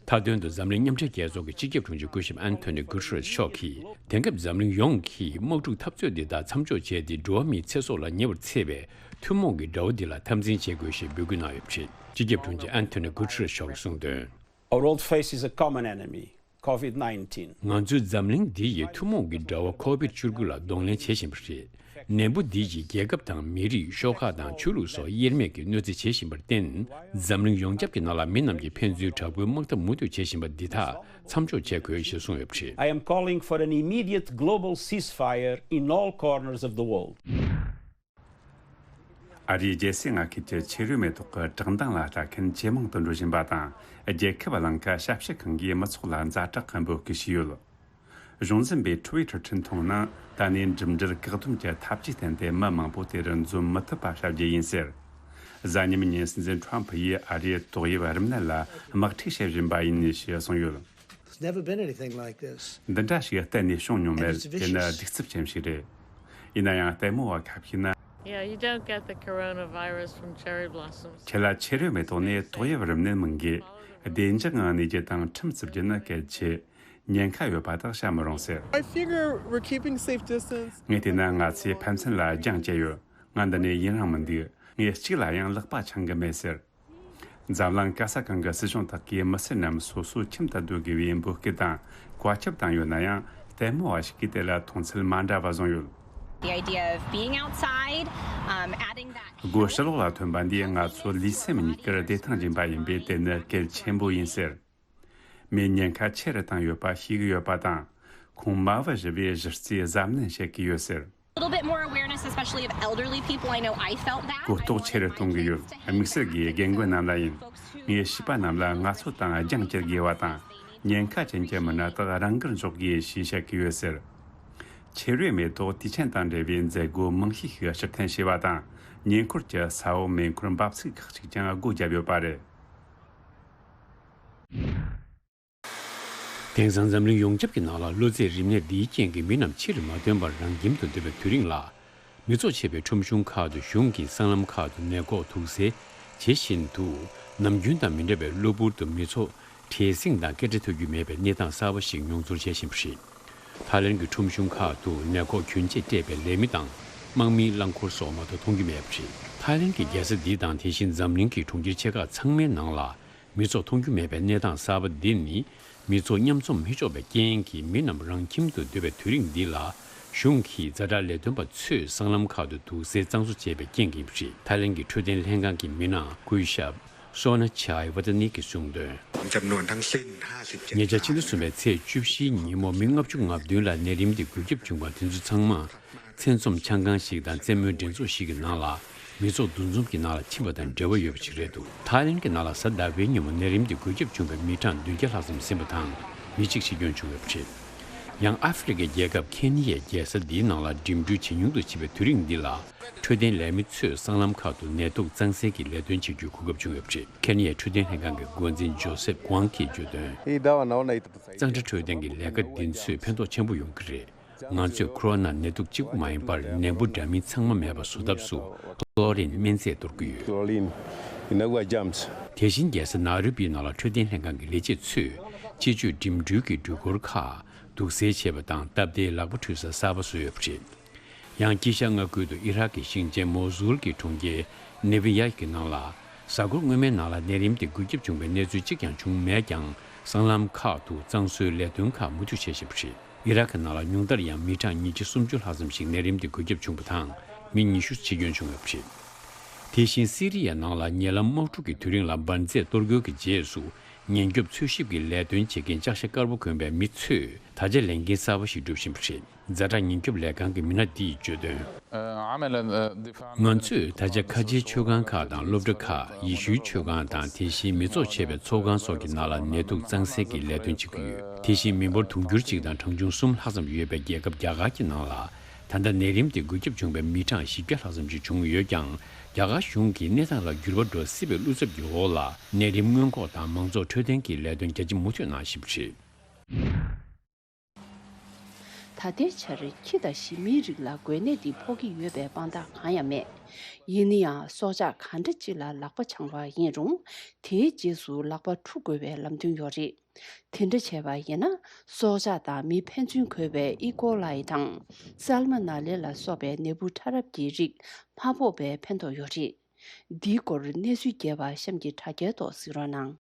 མཐའ་དོན་དུ་འཛམ་གླིང་མཉམ་འབྲེལ་རྒྱལ་ཚོགས་ཀྱི་སྤྱི་ཁྱབ་དྲུང་ཆེ་སྐུ་ཞབས་ཨན་ཐོ་ནི་གུ་ཏེ་རེས་མཆོག་གིས་དེང་སྐབས་འཛམ་གླིང་ཡོངས་ཀྱིས་དམག་འཁྲུག་འཐབ་རྩོད་འདི་དག་མཚམས་འཇོག་བྱས་ཏེ་འགྲོ་བ་མིའི་ཚེ་སྲོག་ལ་ཉེ་བར་འཚེ་བའི་ཐུན་མོང་གི་དགྲ་བོ་འདི་ལ་འཐབ་འཛིང་བྱེད་དགོས་ཞེས་འབོད་སྐུལ་གནང་ཡོད་པ་རེད། སྤྱི་ཁྱབ་དྲུང་ཆེ་ཨན་ཐོ་ནི་གུ་ཏེ་རེས་མཆོག་གིས་གསུངས་དོན། Our world faces a common enemy, COVID nineteen. ང་ཚོའི་འཛམ་གླིང་འདི་ཡིས་ཐུན་མོང་གི་དགྲ་བོ་ཁོ་བིད་བཅུ་དགུ་ལ་གདོང་ལེན་བྱེད་བཞིན་པ་རེད། ནད་འབུ་འདི་ཡིས་རྒྱལ་ཁབ་དང་མི་རིགས་ཤོག་ཁག་དང་ཆོས་ལུགས་སོགས་དབྱེར་མེད་ཀྱིས་གནོད་འཚེ་བྱེད་བཞིན་པར་བརྟེན། འཛམ་གླིང་ཡོངས་ཁྱབ་ཀྱི་ནང་ལ་མི་རྣམས་ཀྱིས་ཕན་ཚུན་དྲག་པོའི་དམག་འཐབ་མུ་མཐུད་བྱེད་བཞིན་པ་འདི་དག་མཚམས་འཇོག་བྱེད་དགོས་ཞེས་གསུངས་ཡོད་པ་རེད། I am calling for an immediate global ceasefire in all corners of the world. ཨ་རིའི་རྒྱལ་སའི་མངའ་ཁུལ་གྱི་ཆེ་རིའུ་མེ་ཏོག་གི་བཀྲག་མདངས་ལ་ལྟ་མཁན་ཇེ་མང་དུ་འགྲོ་བཞིན་པ་དང་། རྒྱལ་ཁབ་གླིང་ཁ་ཞབས་ཞུ་ཁང་གིས་མི་ཚོགས་ལ་ཛ་དྲག་འབོད་སྐུལ་ཞུས་ཡོད། གཞུང་འཛིན་པས་Twitter འཕྲིན་ཐུང་ནང་ད་ནས་འགྲིམ་འགྲུལ་བཀག་སྡོམ་གྱི་ཐབས་ཇུས་བསྟན་ཏེ། མི་མང་པོ་དེར་འཛོམས་མི་ཐུབ་པ་བྱ་རྒྱུ་ཡིན་ཟེར། གཟའ་ཉི་མའི་ཉིན་སྲིད་འཛིན་ཁྲོམ་ཕུ་ཡིས་ཨ་རིའི་ཏོག་དབྱིབས་རིམས་ནད་ལ་དམག་འཁྲུག་བྱེད་བཞིན་པ་ཡིན་ཞེས་གསུངས་ཡོད། It's never been anything like this. འདི་འདྲ་ཞིག་གཏན་ནས་བྱུང་མྱོང་མེད། And it's vicious. དེ་ནི་གདུག་རྩུབ་ཅན་ཞིག་རེད། ཡིན་ན་ཡང་ལྟད་མོ་བ་ཁ་ཤས་ན། Yeah, you don't get the coronavirus from cherry blossoms. ཁྱེད་ལ་ཆེ་རིའུ་མེ་ཏོག་ནས་ཏོག་དབྱིབས་རིམས་ནད་མི་འགོས། བདེ་འཇགས་ངང་གནས་རྒྱུ་དང་ཁྲིམས་བརྩི་རྒྱུ་ནི་གལ་ཆེ། ཉེན་ཁ་ཡོད་པ་དག་བྱ་མི་རུང་ཟེར། I figure we're keeping safe distance. ངས་བལྟས་ན་ང་ཚོས་ཕན་ཚུན་ལ་རྒྱང་བཀྱེད་ཡོད། ང་འདི་ནས་ཡུན་རིང་མི་འདུག་ངས་གཅིག་ལ་ཡང་ལག་པ་འཆང་གི་མེད་ཟེར། འཛམ་གླིང་ག་ས་གང་གི་སྲིད་གཞུང་དག་གིས་མི་སེར་རྣམས་སོ་སོའི་ཁྱིམ་དུ་སྡོད་དགོས་པའི་འབོད་སྐུལ་དང་བཀའ་ཁྱབ་བཏང་ཡོད་ན་ཡང་། ལྟད་མོ་བ་ཞིག་གིས་དེ་ལ་མཐོང་ཚུལ་མ་འདྲ་བ་བཟུང་ཡོད། The idea of being outside, um, adding that སྒོ་ཕྱི་ལོགས་ལ་ཐོན་པ་འདིས་ང་ཚོ་ལུས་སེམས་གཉིས་ཀར་བདེ་ཐང་སྦྱིན་པ་ཡིན་པས། དེ་ནི་གལ་ཆེན་པོ་ཡིན་ཟེར། མིས་ཉེན་ཁ་ཆེ་རུ་བཏང་ཡོད་པ་ཤེས་ཀྱི་ཡོད་པ་དང་། ཁོང་མ་བུ་བཞི་བས་གཞི་རྩའི་གཟབ་ནན་བྱེད་ཀྱི་ཡོད་ཟེར། A little bit more awareness, especially of elderly people. I know I felt that. གོ་རྟོགས་ཆེ་རུ་གཏོང་གི་ཡོད། དམིགས་བསལ་གྱིས་རྒན་རྒོན་རྣམས་ལ་ཡིན། ངས་བྱིས་པ་རྣམས་ལ་ང་ཚོ་དང་རྒྱང་བཀྱེད་དགོས་པ་དང་། ཉེན་ཁ་ཅན་གྱི་མི་སྣ་དག་རང་འགུལ་འཇོག་དགོས་ཞེས་བཤད་ཀྱི་ཡོད་ཟེར། ཆེ་རིའུ་མེ་ཏོག་དུས་ཆེན་དང་འབྲེལ་བའི་མཛད་སྒོ་མང་ཤོས་ཤིག་ཕྱིར་འཐེན་བྱས་པ་དང་། ཉེ་འཁོར་གྱི་ས་འོག་མེ་འཁོར་འབབ་ཚིགས་ཁག་ཅིག་ཀྱང་སྒོ་བརྒྱབ་ཡོད་པ་རེད། དེང་སང་འཛམ་གླིང་ཡོངས་ཁྱབ་ཀྱི་ནང་ལ་གློ་ཚད་རིམས་ནད་འདིའི་རྐྱེན་གྱིས་མི་རྣམས་ཕྱིར་མ་ཐོན་པར་རང་ཁྱིམ་དུ་སྡོད་པའི་དུས་རིང་ལ། མི་ཚོགས་ཆེ་བའི་ཁྲོམ་གཞུང་ཁག་ཏུ་གཞུང་གིས་སྲང་ལམ་ཁག་ཏུ་ནད་འགོག་དུག་སེལ་བྱེད་བཞིན་འདུག་ནམ་རྒྱུན་དང་མི་འདྲ་བའི་གློ་བུར་དུ་མི་ཚོགས་བྲེལ་ཟིང་དང་སྐད་སྒྲ་ཐོས་རྒྱུ་མེད་པའི་གནས་སྟངས་གསར་པ་ཞིག་མྱོང་ཚོར་བྱེད་བཞིན་པ་རེད། ཐའི་ལེན་གྱི་ཁྲོམ་གཞུང་ཁག་ཏུ་ནད་འགོག་གྱོན་ཆས་སྤྲས་པའི་ལས་མི་དང་དམག་མིའི་རླངས་འཁོར་སོགས་མ་གཏོགས་མཐོང་རྒྱུ་མེད་པ་རེད། ཐའི་ལེན་གྱི་རྒྱལ་ས་འདི་དང་དེ་བཞིན་འཛམ་གླིང་གི་གྲོང་ཁྱེར་ཆེ་ཁག་ཚང་མའི་ནང་ལ། མི་ཚོགས་མཐོང་རྒྱུ་མེད་པའི་གནས་སྟངས་གསར་པ་འདི་ནི། མི་ཚོགས་མཉམ་འཛོམས་མི་ཆོག་པའི་རྐྱེན་གྱིས་མི་རྣམས་རང་ཁྱིམ་དུ་སྡོད་པའི་དུས་རིང་འདི་ལ། གཞུང་གིས་ཛ་དྲག་ལས་དོན་པ་ཚོས་སྲང་ལམ་ཁག་ཏུ་དུག་སེལ་གཙང་བཟོ་བྱས་པའི་རྐྱེན་ཡིན་པ་རེད། ཐའི་ལེན་གྱི་འཕྲོད་བསྟེན་ལྷན་ཁང་གི་མི་སྣ་སྐུ་ཞབས་སོ་ན་ཆའི་ཝ་ཏ་ནི་གིས་གསུངས་དོན། จำนวนทั้งสิ้น ห้าสิบเจ็ด ཉེ་ཆར་ཕྱི་ཟླ་གསུམ་པའི་ཚེས་བཅུ་བཞིའི་ཉིན་མོ་མི་ལྔ་བཅུ་ང་བདུན་ལ་ནད་རིམས་དེ་འགོས་ཁྱབ་བྱུང་བ་དེ་ཚོ་ཚང་མ། ཚེ་འཛོམས་ཆང་ཁང་ཞིག་དང་རྩེད་མོའི་འགྲན་ཚོགས་ཤིག་གི་ནང་ལ་མི་ཚོགས་འདུ་འཛོམས་ཀྱི་ནང་ལ་ཕྱིན་པ་དང་འབྲེལ་བ་ཡོད་པ་ཞིག་རེད་འདུག་ཐའི་ལེན་གྱི་ནང་ལ་གཟའ་ཟླ་བའི་ཉིན་མོ་ནད་རིམས་དེ་འགོས་ཁྱབ་བྱུང་བའི་མི་གྲངས་བདུན་བརྒྱ་ལྷག་ཙམ་ཟིན་པ་དང་། མི་གཅིག་འཆི་སྐྱོན་བྱུང་ཡོད་པ་རེད། ཡང་ཨ་ཧྥེ་རི་ཁའི་རྒྱལ་ཁབ་ཁེ་ནི་ཡའི་རྒྱལ་ས་འདིའི་ནང་ལ་འགྲིམ་འགྲུལ་ཇེ་ཉུང་དུ་ཕྱིན་པའི་དུས་རིང་འདི་ལ། འཕྲོད་བསྟེན་ལས་མི་ཚོས་སྲང་ལམ་ཁག་ཏུ་ནད་དུག་གཙང་སེལ་གྱི་ལས་དོན་བྱེད་རྒྱུའི་གོ་སྐབས་བྱུང་ཡོད་པ་རེད། ཁེ་ནི་ཡའི་འཕྲོད་བསྟེན་ལྷན་ཁང་གི་འགོ་འཛིན་ཇོ་སེབ་ཀོང་གིས་བརྗོད་དོན། གཙང་སྦྲ་འཕྲོད་བསྟེན་གྱི་ལས་ཀ་འདི་ཚོས་ཕན་ཐོགས་ཆེན་པོ་ཡོང་གི་རེད། ང་ཚོས་ཁོ་རོ་ན་ནད་དུག་གཅིག་པུ་མ་ཡིན་པར་ནད་འབུ་འདྲ་མིན་ཚང་མ་མེད་པ་བཟོ་ཐབས་སུ་ཀློ་རིན་སྨན་རྫས་གཏོར་གྱི་ཡོད། Chlorine in our jams. དེ་བཞིན་རྒྱལ་ས་ནཱ་རོ་པིའི་ནང་ལ་འཕྲོད་བསྟེན་ལྷན་ཁང་གི་ལས་བྱེད་ཚོས་སྤྱི་སྤྱོད་འགྲིམ་འགྲུལ་གྱི་འགྲུལ་འཁོར་ཁག་དུག་སེལ་བྱས་པ་དང་སྟབས་བདེའི་ལག་པ་འཁྲུད་ས་གསར་པ་བཟོས་ཡོད་པ་རེད། ཡང་དཀྱིལ་ཤར་མངའ་ཁུལ་དུ་ཨི་རག་གི་ཞིང་ཆེན་མོ་སུལ་གྱི་གྲོང་ཁྱེར་ནེ་བི་ཡ་གི་ནང་ལ། གཟའ་འཁོར་སྔོན་མའི་ནང་ལ་ནད་རིམས་དེ་འགོས་ཁྱབ་བྱུང་བའི་གནས་ཚུལ་གཅིག་ཀྱང་བྱུང་མེད་ཀྱང་། སྲང་ལམ་ཁག་ཏུ་གཙང་བཟོའི་ལས་དོན་ཁག་མུ་མཐུད་བྱེད་བཞིན་པ་རེད། ཨི་རག་གི་ནང་ལ་ཉུང་མཐར་ཡང་མི་གྲངས་ཉིས་བརྒྱ་སུམ་ཅུ་ལྷག་ཙམ་ཞིག་ནད་རིམས་དེ་འགོས་ཁྱབ་བྱུང་བ་དང་། མི་ཉི་ཤུ་འཆི་སྐྱོན་བྱུང་ཡོད་པ་རེད། དེ་བཞིན་སི་རི་ཡའི་ནང་ལ་ཉེ་ལམ་དམག་འཁྲུག་གི་དུས་རིང་ལ་འབར་རྫས་གཏོར་རྒོལ་གྱི་རྗེས་སུ། ཉེན་སྐྱོབ་འཚོལ་ཞིབ་ཀྱི་ལས་དོན་བྱེད་མཁན་ལྕགས་ཤ་དཀར་པོ་གོན་པའི་མི་ཚོས་ད་ཆ་ལས་འགན་གསར་པ་ཞིག་སྒྲུབ་བཞིན་པ་རེད། ཛ་དྲག་ཉེན་སྐྱོབ་ལས་ཁང་གི་མི་སྣ་འདིས་བརྗོད་དོན། ང་ཚོས་ད་ཆ་ཁ་ཆེའི་མཆོད་ཁང་ཁག་དང་སློབ་གྲྭ་ཁག་ཡེ་ཤུའི་མཆོད་ཁང་དང་དེ་བཞིན་མི་ཚོགས་ཆེ་བའི་ཚོགས་ཁང་སོགས་ཀྱི་ནང་ལ་ནད་དུག་གཙང་སེལ་གྱི་ལས་དོན་བྱེད་ཀྱི་ཡོད། དེ་བཞིན་མི་འབོར་དུང་ཕྱུར་གཅིག་དང་གྲངས་ཆུང་གསུམ་ལྷག་ཙམ་ཡོད་པའི་རྒྱལ་ཁབ་རྒྱ་གར་གྱི་ནང་ལ། ད་ལྟ་ནད་རིམས་དེ་འགོས་ཁྱབ་བྱུང་བའི་མི་གྲངས་བཞི་བརྒྱ་ལྷག་ཙམ་ཞིག་བྱུང་ཡོད་ཀྱང་། རྒྱ་གར་གཞུང་གིས་གནས་སྟངས་ལ་འགྱུར་བ་འགྲོ་སྲིད་པའི་བློ་འཚབ་ཀྱི་འོག་ལ། ནད་རིམས་སྔོན་འགོག་དང་མང་ཚོགས་འཕྲོད་བསྟེན་གྱི་ལས་དོན་རྒྱ་ཆེ་མུ་མཐུད་གནང་བཞིན་པ་རེད། ད་ལྟའི་ཆར་ཁྱི་དང་ཞི་མིའི་རིགས་ལ་འགོས་ནད་འདི་ཕོག་གི་ཡོད་པའི་དཔང་རྟགས་གང་ཡང་མེད། ཡིན་ན་ཡང་སྲོག་ཆགས་ག་འདྲ་ཅིག་ལ་ལག་པ་འཆང་བ་ཡིན་རུང་དེའི་རྗེས་སུ་ལག་པ་འཁྲུ་དགོས་པའི་ལམ་སྟོན་ཡོད་རེད། དེ་འདྲ་བྱས་པ་ཡིན་ན་སྲོག་ཆགས་དང་མི་ཕན་ཚུན་འགོས་པའི་ཨི་ཀོ་ལའི་དང་སལ་མ་ན་ལེ་ལ་སོགས་པའི་ནད་འབུ་ཕྲ་རབ་ཀྱི་རིགས་མ་ཕོག་པའི་ཕན་ཐོགས་ཡོད་རེད། འདིའི་སྐོར་གནས་ཚུལ་རྒྱས་པ་གཤམ་གྱི་དྲ་རྒྱའི་ཐོག་གཟིགས་རོགས་གནང་།